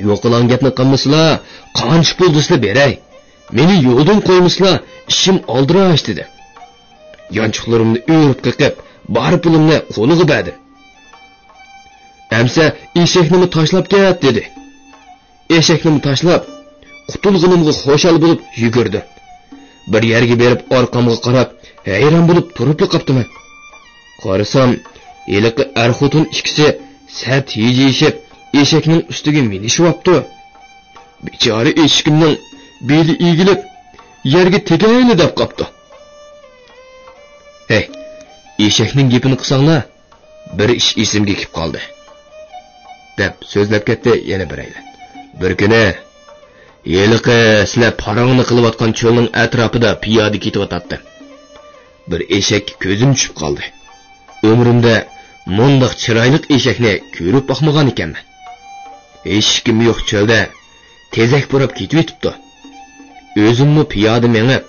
«يوقىلاڭ گەپنى قىلمىسىلا، قانچە پۇل دېسىلا بېرەي. مېنى يولدىن قويمىسىلا، ئىشىم ئالدىراش» دېدىم. يانچۇقلىرىمنى ئۆرۈپ قېقىپ، بار پۇلۇمنى قولىغا بەردىم. «ئەمسە ئېشەكنىمۇ تاشلاپ كەت» دېدى. ئېشەكنىمۇ تاشلاپ، قۇتۇلغىنىمغا خۇشال بولۇپ يۈگۈردۈم. بىر يەرگە بېرىپ ئارقامغا قاراپ، ھەيران بولۇپ تۇرۇپلا قاپتىمەن. قارىسام، ھېلىقى ئەر-خوتۇن ئىككىسى سەت ھىجىيىشىپ، ئېشەكنىڭ ئۈستىگە مىنىشىۋاپتۇ. بىچارە ئېشىكىمنىڭ بېلى ئېگىلىپ، يەرگە تېگەيلى دەپ قاپتۇ. «ھەي، ئېشەكنىڭ گېپىنى قىلساڭلار، بىر ئىش ئېسىمگە كېلىپ قالدى» دەپ سۆزلەپ كەتتى يەنە بىرەيلەن. «بىر كۈنى ھېلىقى سىلەر پاراڭنى قىلىۋاتقان چۆلنىڭ ئەتراپىدا پىيادە كېتىۋاتاتتىم. بىر ئېشەككە كۆزۈم چۈشۈپ قالدى. ئۆمرۈمدە مۇنداق چىرايلىق ئېشەكنى كۆرۈپ باقمىغان ئىكەنمەن. ھېچكىمى يوق چۆلدە تېزەك پۇراپ كېتىۋېتىپتۇ. ئۆزۈممۇ پىيادە مېڭىپ،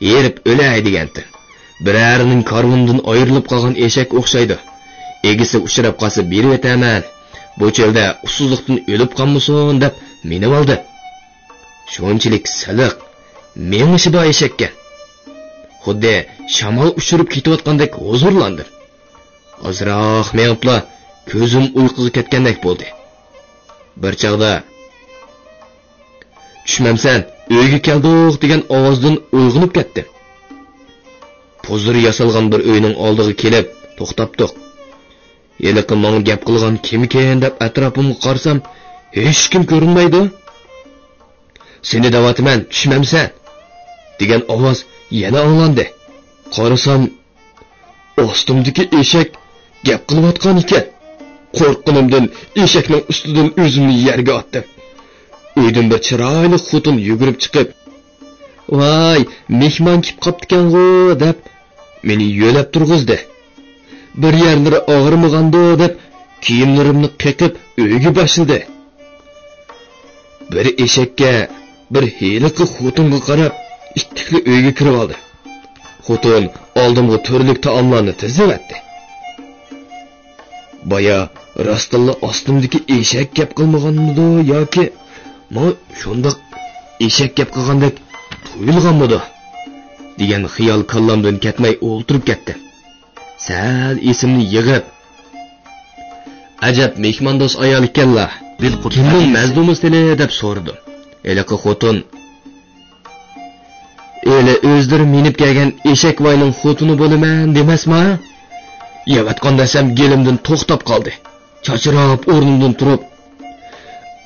ھېرىپ ئۆلەي دېگەنتىم. بىرەرىنىڭ كارۋىنىدىن ئايرىلىپ قالغان ئېشەككە ئوخشايدۇ. ئىگىسى ئۇچراپ قالسا بېرىۋېتەرمەن. بۇ چۆلدە ئۇسسۇزلۇقتىن ئۆلۈپ قالمىسۇن» دەپ مىنىۋالدىم. شۇنچىلىك سىلىق، مېڭىشى بار ئېشەككەن. خۇددى شامال ئۇچۇرۇپ كېتىۋاتقاندەك ھۇزۇرلاندىم. ئازراق مېڭىپلا كۆزۈم ئۇيقۇغا كەتكەندەك بولدى. بىر چاغدا، «چۈشمەمسەن، ئۆيگە كەلدۇق» دېگەن ئاۋازدىن ئويغىنىپ كەتتىم. پۇزۇر ياسالغان بىر ئۆينىڭ ئالدىغا كېلىپ توختاپتۇق. ھېلىقى ماڭا گەپ قىلغان كىمكىن دەپ ئەتراپىمغا قارىسام، ھېچكىم كۆرۈنمەيدۇ. «سېنى دەۋاتىمەن، چۈشمەمسەن» دېگەن ئاۋاز يەنە ئاڭلاندى. قارىسام، ئاستىمدىكى ئېشەك گەپ قىلىۋاتقان ئىكەن. قورققىنىمدىن ئېشەكنىڭ ئۈستىدىن ئۆزۈمنى يەرگە ئاتتىم. ئۆيدىن بىر چىرايلىق خوتۇن يۈگۈرۈپ چىقىپ، «ۋاي، مېھمان كېلىپ قاپتىكەنغۇ» دەپ، مېنى يۆلەپ تۇرغۇزدى. بىر يەرلىرى ئاغرىمىغاندۇ دەپ، كىيىملىرىمنى قېقىپ ئۆيگە باشلىدى. بىر ئېشەككە، بىر ھېلىقى خوتۇنغا قاراپ، ئىتتىكلا ئۆيگە كىرىۋالدى. خوتۇن ئالدىمغا تۈرلۈك تائاملارنى تىزىۋەتتى. بايا راستتىنلا ئاستىمدىكى ئېشەك گەپ قىلمىغانمىدۇ ياكى ماڭا شۇنداق ئېشەك گەپ قىلغاندەك تۇيۇلغانمىدۇ دېگەن خىيال كاللامدىن كەتمەي ئولتۇرۇپ كەتتىم. سەل ئېسىمنى يىغىپ، ئەجەب مېھماندوست ئايال ئىكەنلا، كىمنىڭ مەزلۇمى تىلى دەپ سورىدىم. ھېلىقى خوتۇن، ھېلى ئۆزلىرى مىنىپ كەلگەن ئېشەكۋاينىڭ خوتۇنى بولىمەن دېمەسما؟ يەۋاتقان دەسەم گېلىمدىن توختاپ قالدى. چاچراپ ئورنۇمدىن تۇرۇپ،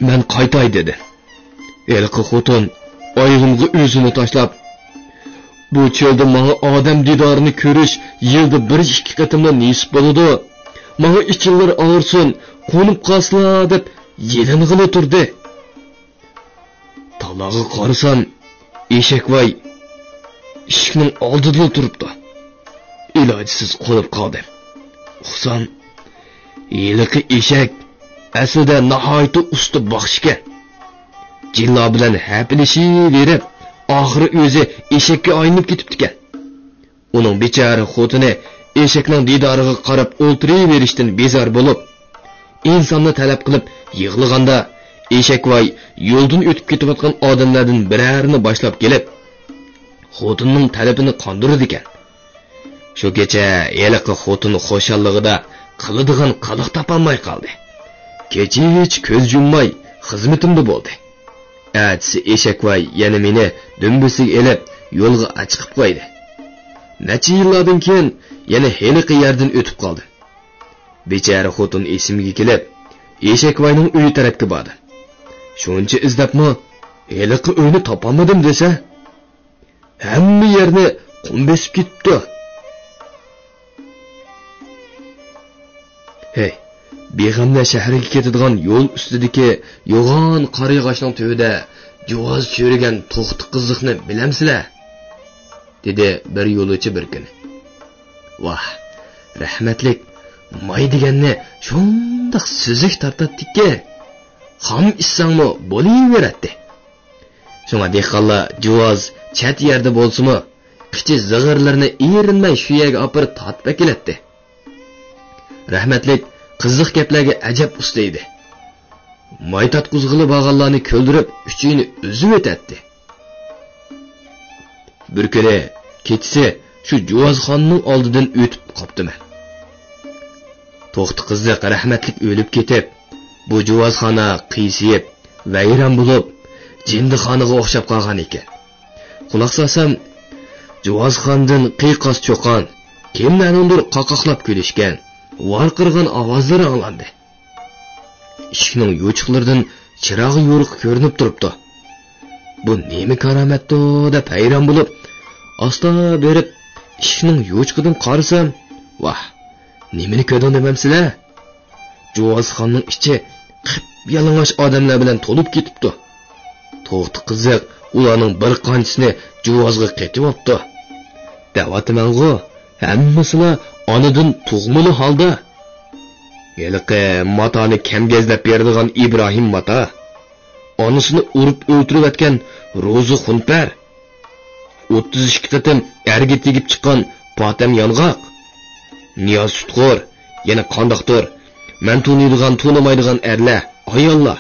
مەن قايتاي دېدى. ھېلىقى خوتۇن ئايىغىمغا ئۆزىنى تاشلاپ، بۇ چۆلدە ماڭا ئادەم دىدارىنى كۆرۈش يىلدا بىر ئىككى قېتىملا نېسىپ بولىدۇ. ماڭا ئىچىڭلار ئاغرىسۇن، قونۇپ قالسىلا دەپ يېلىنغىلى تۇردى. تالاغا قارىسام، ئېشەكۋاي ئىشىكنىڭ ئالدىدىلا تۇرۇپتۇ. ئىلاجسىز قونۇپ قالدىم. ئۇقسام، ھېلىقى ئېشەك ئەسلىدە ناھايىتى ئۇستا باقچىكەن. جىنلار بىلەن ھەپىلىشىۋېرىپ، ئاخىرى ئۆزى ئېشەككە ئايلىنىپ كېتىپتىكەن. ئۇنىڭ بىچارە خوتۇنى ئېشەكنىڭ دىدارىغا قاراپ ئولتۇرۇۋېرىشتىن بىزار بولۇپ، ئىنساننى تەلەپ قىلىپ يىغلىغاندا، ئېشەكۋاي يولدىن ئۆتۈپ كېتىۋاتقان ئادەملەردىن بىرەرىنى باشلاپ كېلىپ، خوتۇننىڭ تەلىپىنى قاندۇرىدىكەن. شۇ كېچە ھېلىقى خوتۇن خۇشاللىقىدا قىلىدىغان قىلىق تاپالماي قالدى. كېچىچە كۆز يۇمماي خىزمىتىمدە بولدى. ئەتىسى ئېشەكۋاي يەنە مېنى دۈمبىسىگە ئېلىپ، يولغا ئاچىقىپ قويدى. نەچچە يىللاردىن كېيىن يەنە ھېلىقى يەردىن ئۆتۈپ قالدىم. بىچارە خوتۇن ئېسىمگە كېلىپ، ئېشەكۋاينىڭ ئۆيى تەرەپكە باردىم. شۇنچە ئىزدەپمۇ ھېلىقى ئۆينى تاپالمىدىم دېسە، ھەممە يەرنى قۇم بېسىپ كېتىپتۇ. ھەي، بىغەملەر شەھەرگە كېتىدىغان يول ئۈستىدىكى يوغان قارىياغاچنىڭ تۈۋىدە جۇۋاز چۆرىگەن توختى قىزىقنى بىلەمسىلەر؟ دېدى بىر يولۇچى بىر كۈنى. ۋاھ، رەھمەتلىك ماي دېگەننى شۇنداق سۈزۈك تارتاتتىكى، خام ئىچسەڭمۇ بولۇۋېرەتتى. شۇڭا دېھقانلار جۇۋاز چەت يەردە بولسىمۇ، قىچا زىغىرلىرىنى ئېرىنمەي شۇ يەرگە ئاپىرىپ تارتىپ ئەكېلەتتى. رەھمەتلىك قىزىق گەپلەرگە ئەجەب ئۇستا ئىدى. ماي تارتقۇزغىلى بارغانلارنى كۈلدۈرۈپ، ئۈچىيىنى ئۈزۈۋېتەتتى. بىر كۈنى كېچىسى شۇ جۇۋازخانىنىڭ ئالدىدىن ئۆتۈپ قاپتىمەن. توختى قىزىق رەھمەتلىك ئۆلۈپ كېتىپ، بۇ جۇۋازخانا قىيسىيىپ، ۋەيران بولۇپ، جىندىخانىغا ئوخشاپ قالغان ئىكەن. قۇلاق سالسام، جۇۋازخانىدىن قىيقاس چۇقان، كىملەرنىڭدۇر قاقاقلاپ كۈلۈشكەن، ۋارقىرىغان ئاۋازلىرى ئاڭلاندى. ئىشىكنىڭ يوچۇقلىرىدىن چىراغ يورۇق كۆرۈنۈپ تۇرۇپتۇ. بۇ نېمە كارامەتتۇ دەپ ھەيران بولۇپ، ئاستا بېرىپ ئىشىكنىڭ يوچۇقىدىن قارىسام، ۋاھ، نېمىنى كۆردۈڭ دېمەمسىلەر؟ جۇۋازخانىنىڭ ئىچى قىپيالىڭاچ ئادەملەر بىلەن تولۇپ كېتىپتۇ. توختى قىزىق ئۇلارنىڭ بىر قانچىسىنى جۇۋازغا قېتىۋاپتۇ. دەۋاتىمەنغۇ، ھەممىسىلا ئانىدىن تۇغمىلى ھالدا. ھېلىقى ماتانى كەمگەزلەپ بېرىدىغان ئىبراھىم ماتا، ئانىسىنى ئۇرۇپ ئۆلتۈرۈۋەتكەن روزى خۇنپەر، ئوتتۇز ئىككى قېتىم ئەرگە تېگىپ چىققان پاتەم يانغاق، نىياز سۈتخور، يەنە قانداقتۇر مەن تونۇيدىغان، تونۇمايدىغان ئەرلەر، ئاياللار،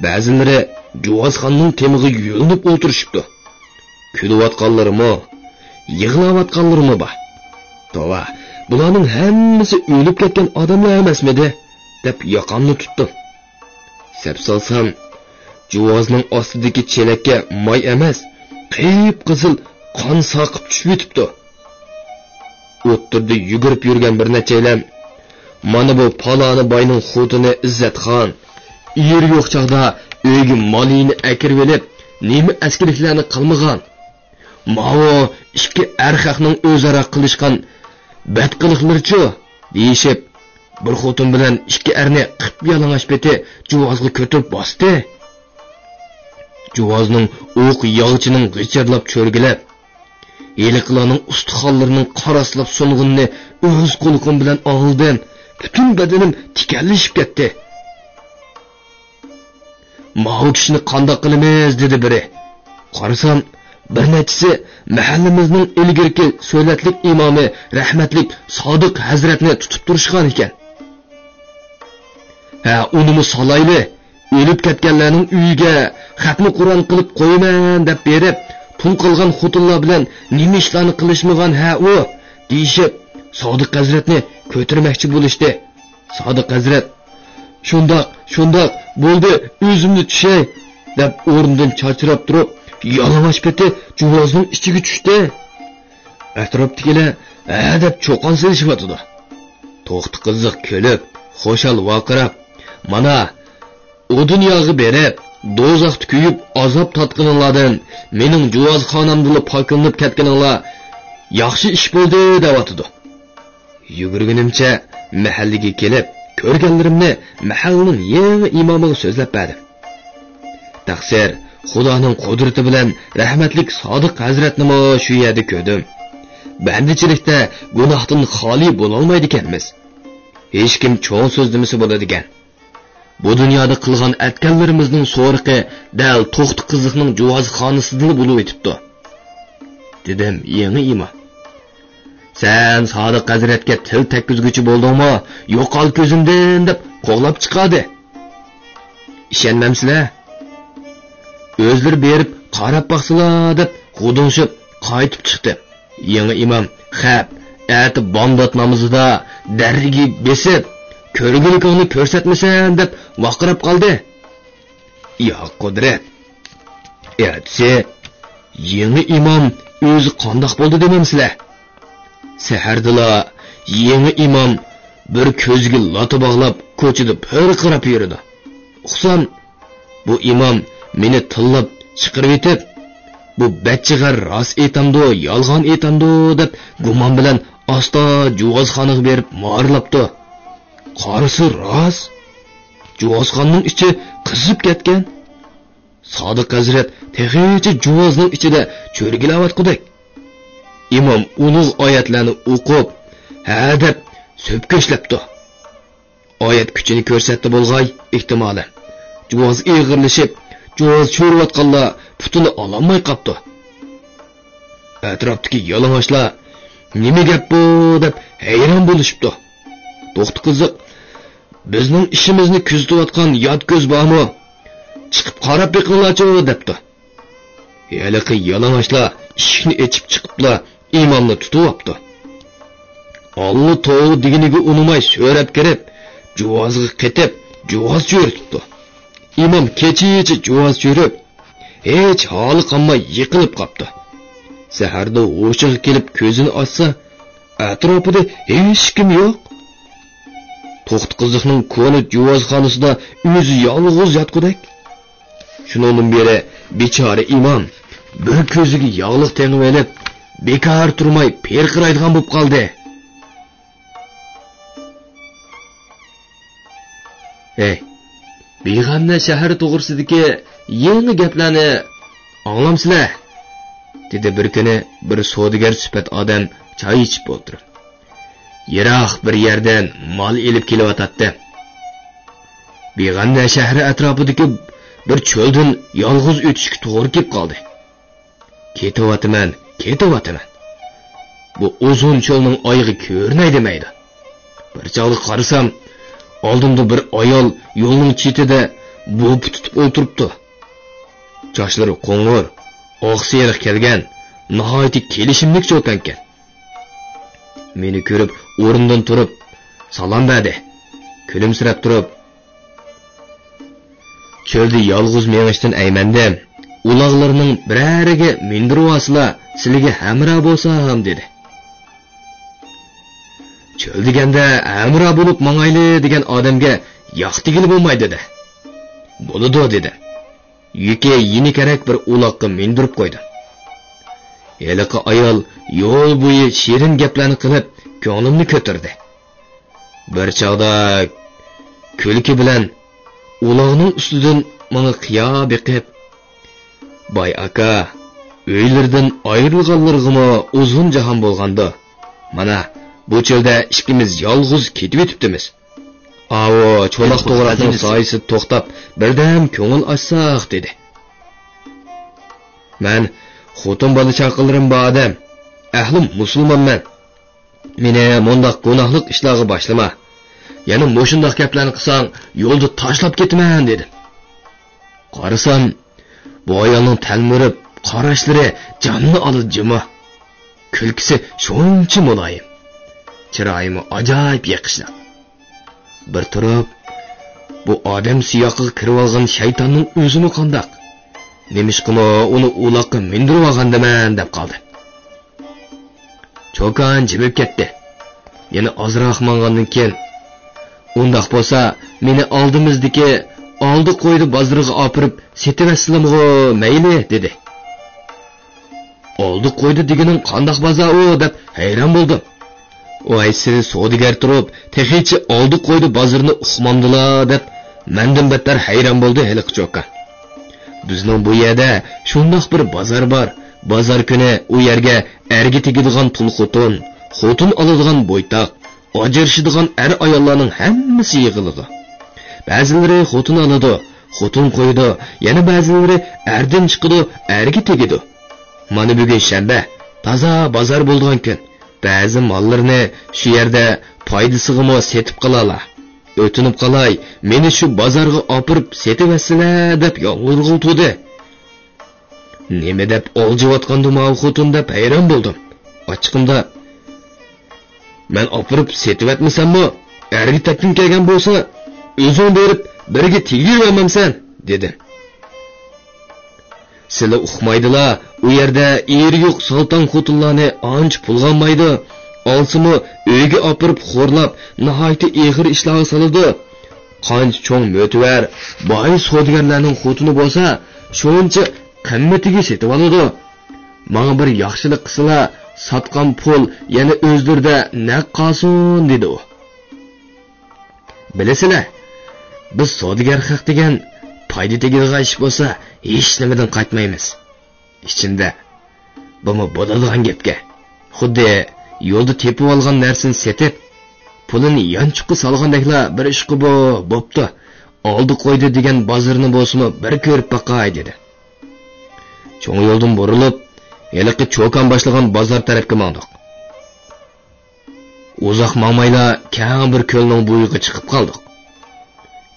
بەزىلىرى جۇۋازخاننىڭ تېمىغا يۆلىنىپ ئولتۇرۇشۇپتۇ. كۈلۈۋاتقانلىرىمۇ، يىغلاۋاتقانلىرىمۇ بار. توۋا، بۇلارنىڭ ھەممىسى ئۆلۈپ كەتكەن ئادەملەر ئەمەسمىدى؟ دەپ ياقامنى تۇتتۇم. سەپ سالسام، جۇۋازنىڭ ئاستىدىكى چېلەككە ماي ئەمەس، قىپقىزىل قان ساقىپ چۈشۈۋېتىپتۇ. ئوتتۇرىدا يۈگۈرۈپ يۈرگەن بىر نەچچەيلەن، مانا بۇ پالانى باينىڭ خوتۇنى ئىززەتخان، ئېرى يوق چاغدا ئۆيگە مالىنى ئەكىرىۋېلىپ، نېمە ئەسكىلىكلەرنى قىلمىغان. ماۋۇ ئىككى ئەرخەقنىڭ ئۆزئارا قىلىشقان بەتقىلىقلىرىچۇ؟ دېيىشىپ، بىر خوتۇن بىلەن ئىككى ئەرنى قىپيالىڭاچ پېتى جۇۋازغا كۆتۈرۈپ باستى. جۇۋازنىڭ ئوق ياغىچىنىڭ غىچىرلاپ چۆرگىلەپ، ھېلىقىلارنىڭ ئۇستىخانلىرىنىڭ قاراسلاپ سۇنغىنىنى ئۆز قۇلىقىم بىلەن ئاڭلىدىم. پۈتۈن بەدىنىم تىكەنلىشىپ كەتتى. ماۋۇ كىشىنى قانداق قىلىمىز؟ دېدى بىرى. قارىسام، بىر نەچچىسى مەھەللىمىزنىڭ ئىلگىرىكى سۆلەتلىك ئىمامى رەھمەتلىك سادىق ھەزرەتنى تۇتۇپ تۇرۇشقان ئىكەن. ھە، ئۇنىمۇ سالايلى، ئۆلۈپ كەتكەنلەرنىڭ ئۆيىگە خەتمە قۇرئان قىلىپ قويىمەن دەپ بېرىپ، تۇل قالغان خوتۇنلار بىلەن نېمە ئىشلارنى قىلىشمىغان ھە ئۇ؟ دېيىشىپ، سادىق ھەزرەتنى كۆتۈرمەكچى بولۇشتى. سادىق ھەزرەت، شۇنداق، شۇنداق، بولدى، ئۆزۈمنى چۈشەي، دەپ ئورنىدىن چاچراپ تۇرۇپ، يالىڭاچ پېتى جۇۋازنىڭ ئىچىگە چۈشتى. ئەتراپتىكىلەر ھە دەپ چۇقان سېلىشىۋاتىدۇ. توختى قىزىق كۈلۈپ، خۇشال ۋارقىراپ، مانا، ئۇ دۇنياغا بېرىپ، دوزاختا كۆيۈپ ئازاب تارتقىنىڭلاردىن مېنىڭ جۇۋازخانامدىلا پاكلىنىپ كەتكىنىڭلار ياخشى ئىش بولدى، دەۋاتىدۇ. يۈگۈرگىنىمچە مەھەللىگە كېلىپ، كۆرگەنلىرىمنى مەھەللىنىڭ يېڭى ئىمامىغا سۆزلەپ بەردىم. تەقسىر، خۇدانىڭ قۇدرىتى بىلەن رەھمەتلىك سادىق ھەزرەتنىمۇ شۇ يەردە كۆردۈم. بەندىچىلىكتە گۇناھتىن خالىي بولالمايدىكەنمىز. ھېچكىم چوڭ سۆزلىمىسە بولىدىكەن. بۇ دۇنيادا قىلغان ئەتكەنلىرىمىزنىڭ سورىقى دەل توختى قىزىقنىڭ جۇۋازخانىسىدىلا بولۇۋېتىپتۇ، دېدىم يېڭى ئىمام. سەن سادىق ھەزرەتكە تىل تەگكۈزگۈچى بولدۇڭمۇ؟ يوقال كۆزۈمدىن دەپ قوغلاپ چىقاردى. ئىشەنمەمسىلەر؟ ئۆزلىرى بېرىپ قاراپ باقسىلا دەپ غۇدۇڭشىپ قايتىپ چىقتى. يېڭى ئىمام، خەپ، ئەتە بامدات نامىزىدا دەررىگە بېسىپ، كۆرگۈلۈكۈڭنى كۆرسەتمىسەم دەپ ۋارقىراپ قالدى. يا قۇدرەت! ئەتىسى يېڭى ئىمام ئۆزى قانداق بولدى دېمەمسىلەر؟ سەھەردىلا يېڭى ئىمام بىر كۆزىگە لاتا باغلاپ، كوچىدا پىرقىراپ يۈرىدۇ. ئۇقسام، بۇ ئىمام مېنى تىللاپ چىقىرىۋېتىپ، بۇ بەچچىغەر راست ئېيتامدۇ، يالغان ئېيتامدۇ دەپ گۇمان بىلەن ئاستا جۇۋازخانىغا بېرىپ مارىلاپتۇ. قارىسا راست. جۇۋازخانىنىڭ ئىچى قىزىپ كەتكەن. سادىق ھەزرەت تېخىچە جۇۋازنىڭ ئىچىدە چۆرگىلەۋاتقۇدەك. ئىمام ئۇلۇغ ئايەتلەرنى ئوقۇپ، ھە دەپ سۆپكەشلەپتۇ. ئايەت كۈچىنى كۆرسەتتى بولغاي، ئېھتىمالەن. جۇۋاز ئېغىرلىشىپ، جۇۋاز چۆرۈۋاتقانلار پۇتىنى ئالالماي قاپتۇ. ئەتراپتىكى يالىڭاچلار، نېمە گەپ بۇ دەپ ھەيران بولۇشۇپتۇ. توختى قىزىق، بىزنىڭ ئىشىمىزنى كۆزىتىۋاتقان يات كۆز بارمۇ؟ چىقىپ قاراپ بېقىڭلارچۇ دەپتۇ. ھېلىقى يالىڭاچلار ئىشىكنى ئېچىپ چىقىپلا ئىمامنى تۇتۇۋاپتۇ. ئاللا توۋا دېگىنىگە ئۇنىماي سۆرەپ كىرىپ، جۇۋازغا قېتىپ، جۇۋاز چۆرۈتۈپتۇ. ئىمام كېچىچە جۇۋاز چۆرۈپ، ھېچ ھالى قالماي يىقىلىپ قاپتۇ. سەھەردە ھوشىغا كېلىپ كۆزىنى ئاچسا، ئەتراپىدا ھېچكىم يوق. توختى قىزىقنىڭ كونا جۇۋازخانىسىدا ئۆزى يالغۇز ياتقۇدەك. شۇنىڭدىن بېرى بىچارە ئىمام بىر كۆزىگە ياغلىق تېڭىۋېلىپ، بىكار تۇرماي پىرقىرايدىغان بولۇپ قالدى. ھەي، بىغەمنە شەھىرى توغرىسىدىكى يېڭى گەپلەرنى ئاڭلامسىلەر؟ دېدى بىر كۈنى بىر سودىگەر سۈپەت ئادەم چاي ئىچىپ ئولتۇرۇپ. يىراق بىر يەردىن مال ئېلىپ كېلىۋاتاتتى. بىغەمنە شەھىرى ئەتراپىدىكى بىر چۆلدىن يالغۇز ئۆتۈشكە توغرا كېلىپ قالدى. كېتىۋاتىمەن، كېتىۋاتىمەن. بۇ ئۇزۇن چۆلنىڭ ئايىغى كۆرۈنەي دېمەيدۇ. بىر چاغدا قارىسام، ئالدىمدا بىر ئايال يولنىڭ چېتىدە بوپا تۇتۇپ ئولتۇرۇپتۇ. چاچلىرى قوڭۇر، ئاق سېرىق كەلگەن، ناھايىتى كېلىشىملىك چوكانكەن. مېنى كۆرۈپ ئورنىدىن تۇرۇپ سالام بەردى. كۈلۈمسىرەپ تۇرۇپ، «چۆلدە يالغۇز مېڭىشتىن ئەيمەندىم. ئۇلاغلىرىنىڭ بىرەرىگە مىندۈرۈۋالسىلا، سىلىگە ھەمراھ بولسام» دېدى. «چۆل دېگەندە ھەمراھ بولۇپ ماڭايلى دېگەن ئادەمگە ياق دېگىلى بولمايدۇ-دە.» «بولىدۇ» دېدىم. يۈكى يېنىكرەك بىر ئۇلاغقا مىندۈرۈپ قويدۇم. ھېلىقى ئايال يول بويى شېرىن گەپلەرنى قىلىپ، كۆڭلۈمنى كۆتۈردى. بىر چاغدا كۈلكە بىلەن ئۇلاغنىڭ ئۈستىدىن ماڭا قىيا بېقىپ، «باي ئاكا، ئۆيلىرىدىن ئايرىلغانلىرىغىمۇ ئۇزۇن جاھان بولغاندۇ. مانا، بۇ چۆلدە ئىككىمىز يالغۇز كېتىۋېتىپتىمىز. ئاۋۇ چولاق توغراقنىڭ سايىسىدا توختاپ، بىردەم كۆڭۈل ئاچساق» دېدى. مەن خوتۇن بالا چاقىلىرىم بار ئادەم، ئەھلى مۇسۇلمانمەن. مېنى مۇنداق گۇناھلىق ئىشلارغا باشلىما. يەنە مۇشۇنداق گەپلەرنى قىلساڭ، يولدا تاشلاپ كېتىمەن» دېدىم. قارىسام، بۇ ئايالنىڭ تەلمۈرۈپ، قاراشلىرى جاننى ئالىدۇ جۇمۇ. كۈلكىسى شۇنچە مۇلايىم، چىرايىمۇ ئاجايىپ يېقىشلىق. بىر تۇرۇپ، بۇ ئادەم سىياقىغا كىرىۋالغان شەيتاننىڭ ئۆزىمۇ قانداق؟ نېمىشقىمۇ ئۇنى ئۇلاققا مىندۈرۈۋالغاندىمەن دەپ قالدى. چوكان جىمىپ كەتتى. يەنە ئازراق ماڭغاندىن كېيىن، «ئۇنداق بولسا، مېنى ئالدىمىزدىكى ئالدى قويدا بازىرىغا ئاپىرىپ سېتىۋەتسىلىمغۇ مەيلى؟» دېدى. «ئالدى قويدا دېگىنىڭ قانداق بازار ئۇ؟» دەپ ھەيران بولدۇم. ئۇ، «ھەي، سىلى سودىگەر تۇرۇپ، تېخىچە ئالدى قويدا بازىرىنى ئۇقمامدىلا؟» دەپ، مەندىن بەتتەر ھەيران بولدى ھېلىقى چوكان. «بىزنىڭ بۇ يەردە شۇنداق بىر بازار بار. بازار كۈنى ئۇ يەرگە ئەرگە تېگىدىغان تۇل خوتۇن، خوتۇن ئالىدىغان بويتاق، ئاجرىشىدىغان ئەر-ئاياللارنىڭ ھەممىسى يىغىلىدۇ. بەزىلىرى خوتۇن ئالىدۇ، خوتۇن قويىدۇ، يەنە بەزىلىرى ئەردىن چىقىدۇ، ئەرگە تېگىدۇ. مانا بۈگۈن شەنبە، تازا بازار بولىدىغان كۈن. بەزى ماللىرىنى شۇ يەردە پايدىسىغىمۇ سېتىپ قالارلار. ئۆتۈنۈپ قالاي، مېنى شۇ بازارغا ئاپىرىپ سېتىۋەتسىلە» دەپ يالۋۇرغىلى تۇردى. «نېمە دەپ ئالجىۋاتقاندۇ ماۋۇ خوتۇن؟» دەپ ھەيران بولدۇم. ئاچچىقىمدا، «مەن ئاپىرىپ سېتىۋەتمىسەممۇ، ئەرگە تەكلىپ كەلگەن بولسا، ئۆزۈڭ بېرىپ بىرىگە تېگىۋەرمەمسەن؟» دېدىم. «سىلى ئۇقمايدىلا، ئۇ يەردە ئېرى يوق سالتان خوتۇنلارنى ئانچە پۇلغا ئالمايدۇ. ئالسىمۇ، ئۆيگە ئاپىرىپ خورلاپ، ناھايىتى ئېغىر ئىشلارغا سالىدۇ. قانچە چوڭ مۆتىۋەر، باي سودىگەرلەرنىڭ خوتۇنى بولسا، شۇنچە قىممىتىگە سېتىۋالىدۇ. ماڭا بىر ياخشىلىق قىلسىلا، ساتقان پۇل يەنە ئۆزلىرىدە نەق قالسۇن» دېدى ئۇ. «بىلىسىلە، بىز سودىگەر خەق دېگەن پايدا تېگىدىغان ئىش بولسا، ھېچنېمىدىن قاچمايمىز. ئىچىندە بۇمۇ بولىدىغان گەپكەن. خۇددى يولدا تېپىۋالغان نەرسىنى سېتىپ، پۇلىنى يانچۇققا سالغاندەكلا بىر ئىشقا بو-، بوپتۇ. ئالدى قويدا دېگەن بازىرىنى بولسىمۇ بىر كۆرۈپ باقاي» دېدى. چوڭ يولدىن بۇرۇلۇپ، ھېلىقى چوكان باشلىغان بازار تەرەپكە ماڭدۇق. ئۇزاق ماڭمايلا كەڭ بىر كۆلنىڭ بويىغا چىقىپ قالدۇق.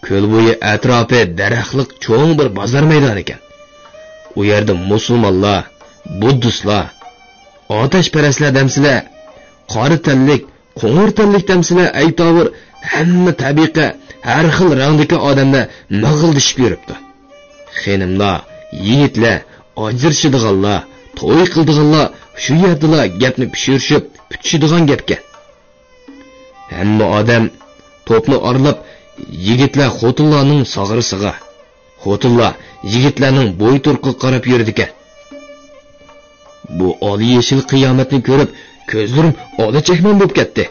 كۆل بويى ئەتراپى دەرەخلىك چوڭ بىر بازار مەيدانى ئىكەن. ئۇ يەردە مۇسۇلمانلار، بۇددىستلار، ئاتەشپەرەسلەر دەمسىلە، قارا تەنلىك، قوڭۇر تەنلىك دەمسىلە، ئەيتاۋۇر ھەممە تەبىقە، ھەر خىل رەڭدىكى ئادەملەر مىغىلدىشىپ يۈرۈپتۇ. خېنىملار، يىگىتلەر، ئاجرىشىدىغانلار، توي قىلىدىغانلار شۇ يەردىلا گەپنى پىشۇرۇشۇپ پۈتۈشىدىغان گەپكەن. ھەممە ئادەم توپنى ئارىلاپ، يىگىتلەر خوتۇنلارنىڭ ساغرىسىغا، خوتۇنلار يىگىتلەرنىڭ بوي تۇرقىغا قاراپ يۈرىدىكەن. بۇ ئالىيېشىل قىيامەتنى كۆرۈپ، كۆزلىرىم ئالا چەكمەن بولۇپ كەتتى.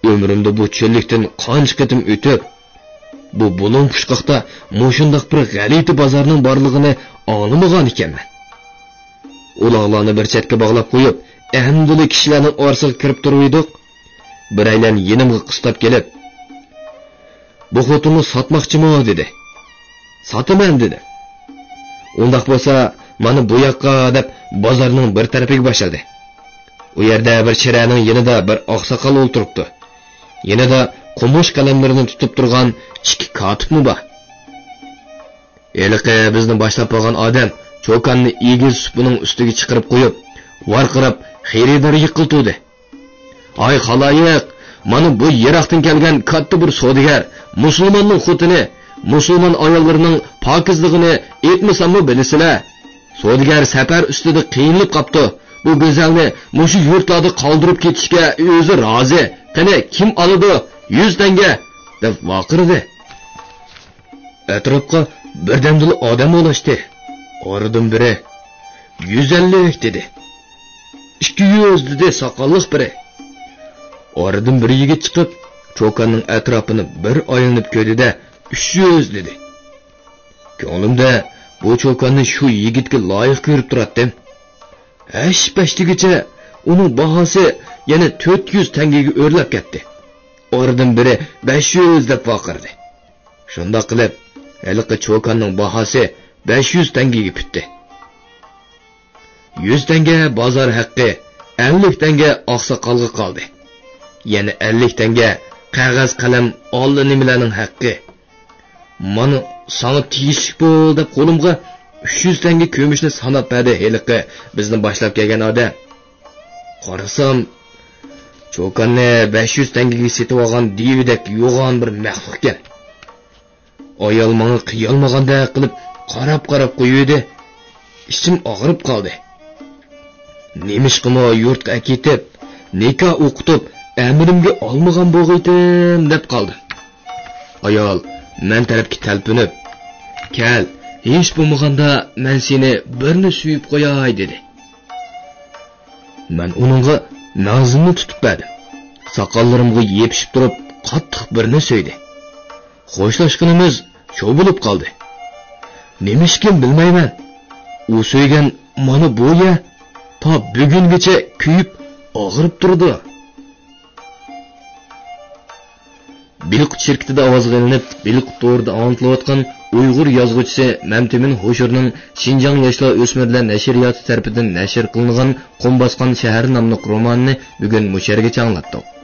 ئۆمرۈمدە بۇ چۆللۈكتىن قانچە قېتىم ئۆتۈپ، بۇ بۇلۇڭ پۇچقاقتا مۇشۇنداق بىر غەلىتە بازارنىڭ بارلىقىنى ئاڭلىمىغان ئىكەنمەن. ئۇلاغلارنى بىر چەتكە باغلاپ قويۇپ، ئەمدىلا كىشىلەرنىڭ ئارىسىغا كىرىپ تۇرۇۋىدۇق. بىرەيلەن يېنىمغا قىستاپ كېلىپ، «بۇ خوتۇننى ساتماقچىمۇ؟» دېدى. «ساتىمەن» دېدىم. «ئۇنداق بولسا، مانا بۇ ياققا» دەپ، بازارنىڭ بىر تەرىپىگە باشلىدى. ئۇ يەردە بىر چىرەنىڭ يېنىدا بىر ئاقساقال ئولتۇرۇپتۇ. يېنىدا قومۇش قەلەملىرىنى تۇتۇپ تۇرغان ئىككى كاتىپمۇ بار. ھېلىقى بىزنى باشلاپ بارغان ئادەم چوكاننى ئېگىز سۇپىنىڭ ئۈستىگە چىقىرىپ قويۇپ، ۋارقىراپ خېرىدار يىقىلتىۋىدى. «ھاي خالايىق، مانا بۇ يىراقتىن كەلگەن كاتتا بىر سودىگەر، مۇسۇلماننىڭ خوتۇنى، مۇسۇلمان ئاياللىرىنىڭ پاكىزلىقىنى ئېيتمىساممۇ بىلىسىلەر. سودىگەر سەپەر ئۈستىدە قىينىلىپ قاپتۇ. بۇ گۈزەلنى مۇشۇ يۇرتلاردا قالدۇرۇپ كېتىشكە ئۆزى رازى. قېنى، كىم ئالىدۇ؟ يۈز تەڭگە!» دەپ ۋارقىرىدى. ئەتراپقا بىردەمدىلا ئادەم ئولاشتى. ئارىدىن بىرى، «يۈز ئەللىك» دېدى. «ئىككى يۈز» دېدى ساقاللىق بىرى. ئارىدىن بىر يىگىت چىقىپ، چوكاننىڭ ئەتراپىنى بىر ئايلىنىپ كۆردى-دە، «ئۈچ يۈز» دېدى. كۆڭلۈمدە بۇ چوكاننى شۇ يىگىتكە لايىق كۆرۈپ تۇراتتىم. ھەش-پەش دېگۈچە ئۇنىڭ باھاسى يەنە تۆت يۈز تەڭگىگە ئۆرلەپ كەتتى. ئارىدىن بىرى «بەش يۈز» دەپ ۋارقىرىدى. شۇنداق قىلىپ، ھېلىقى چوكاننىڭ باھاسى بەش يۈز تەڭگىگە پۈتتى. يۈز تەڭگە بازار ھەققى، ئەللىك تەڭگە ئاقساقالغا قالدى. يەنە ئەللىك تەڭگە قەغەز، قەلەم ئاللىنېمىلەرنىڭ ھەققى. مانا، ساڭا تېگىشلىك بول دەپ قولۇمغا ئۈچ يۈز تەڭگە كۈمۈشنى ساناپ بەردى ھېلىقى بىزنى باشلاپ كەلگەن ئادەم. قارىسام، چوكاننى بەش يۈز تەڭگىگە سېتىۋالغان دىۋىدەك يوغان بىر مەخلۇق ئىكەن. ئايال ماڭا قىيالمىغاندەك قىلىپ قاراپ-قاراپ قويۇۋىدى. ئىچىم ئاغرىپ قالدى. نېمىشقىمۇ يۇرتقا ئەكېتىپ، نىكاھ ئوقۇتۇپ، ئەمرىمگە ئالمىغان بولغىيتىم دەپ قالدىم. ئايال مەن تەرەپكە تەلپۈنۈپ، كەل، ھېچ بولمىغاندا مەن سېنى بىرنى سۆيۈپ قوياي، دېدى. مەن ئۇنىڭغا مەڭزىمنى تۇتۇپ بەردىم. ساقاللىرىمغا يېپىشىپ تۇرۇپ، قاتتىق بىرنى سۆيدى. خوشلاشقىنىمىز شۇ بولۇپ قالدى. نېمىشكىن بىلمەيمەن، ئۇ سۆيگەن مانا بۇ يەر تا بۈگۈنگىچە كۆيۈپ ئاغرىپ تۇرىدۇ. بىلقۇت شىركىتىدە ئاۋازغا ئېلىنىپ، بىلقۇت تورىدا ئاڭلىتىلىۋاتقان ئۇيغۇر يازغۇچىسى مەمتىمىن ھوشۇرنىڭ شىنجاڭ ياشلار ئۆسمۈرلەر نەشرىياتى تەرىپىدىن نەشر قىلىنغان قۇم باسقان شەھەر ناملىق رومانىنى بۈگۈن مۇشۇ يەرگىچە ئاڭلاتتۇق.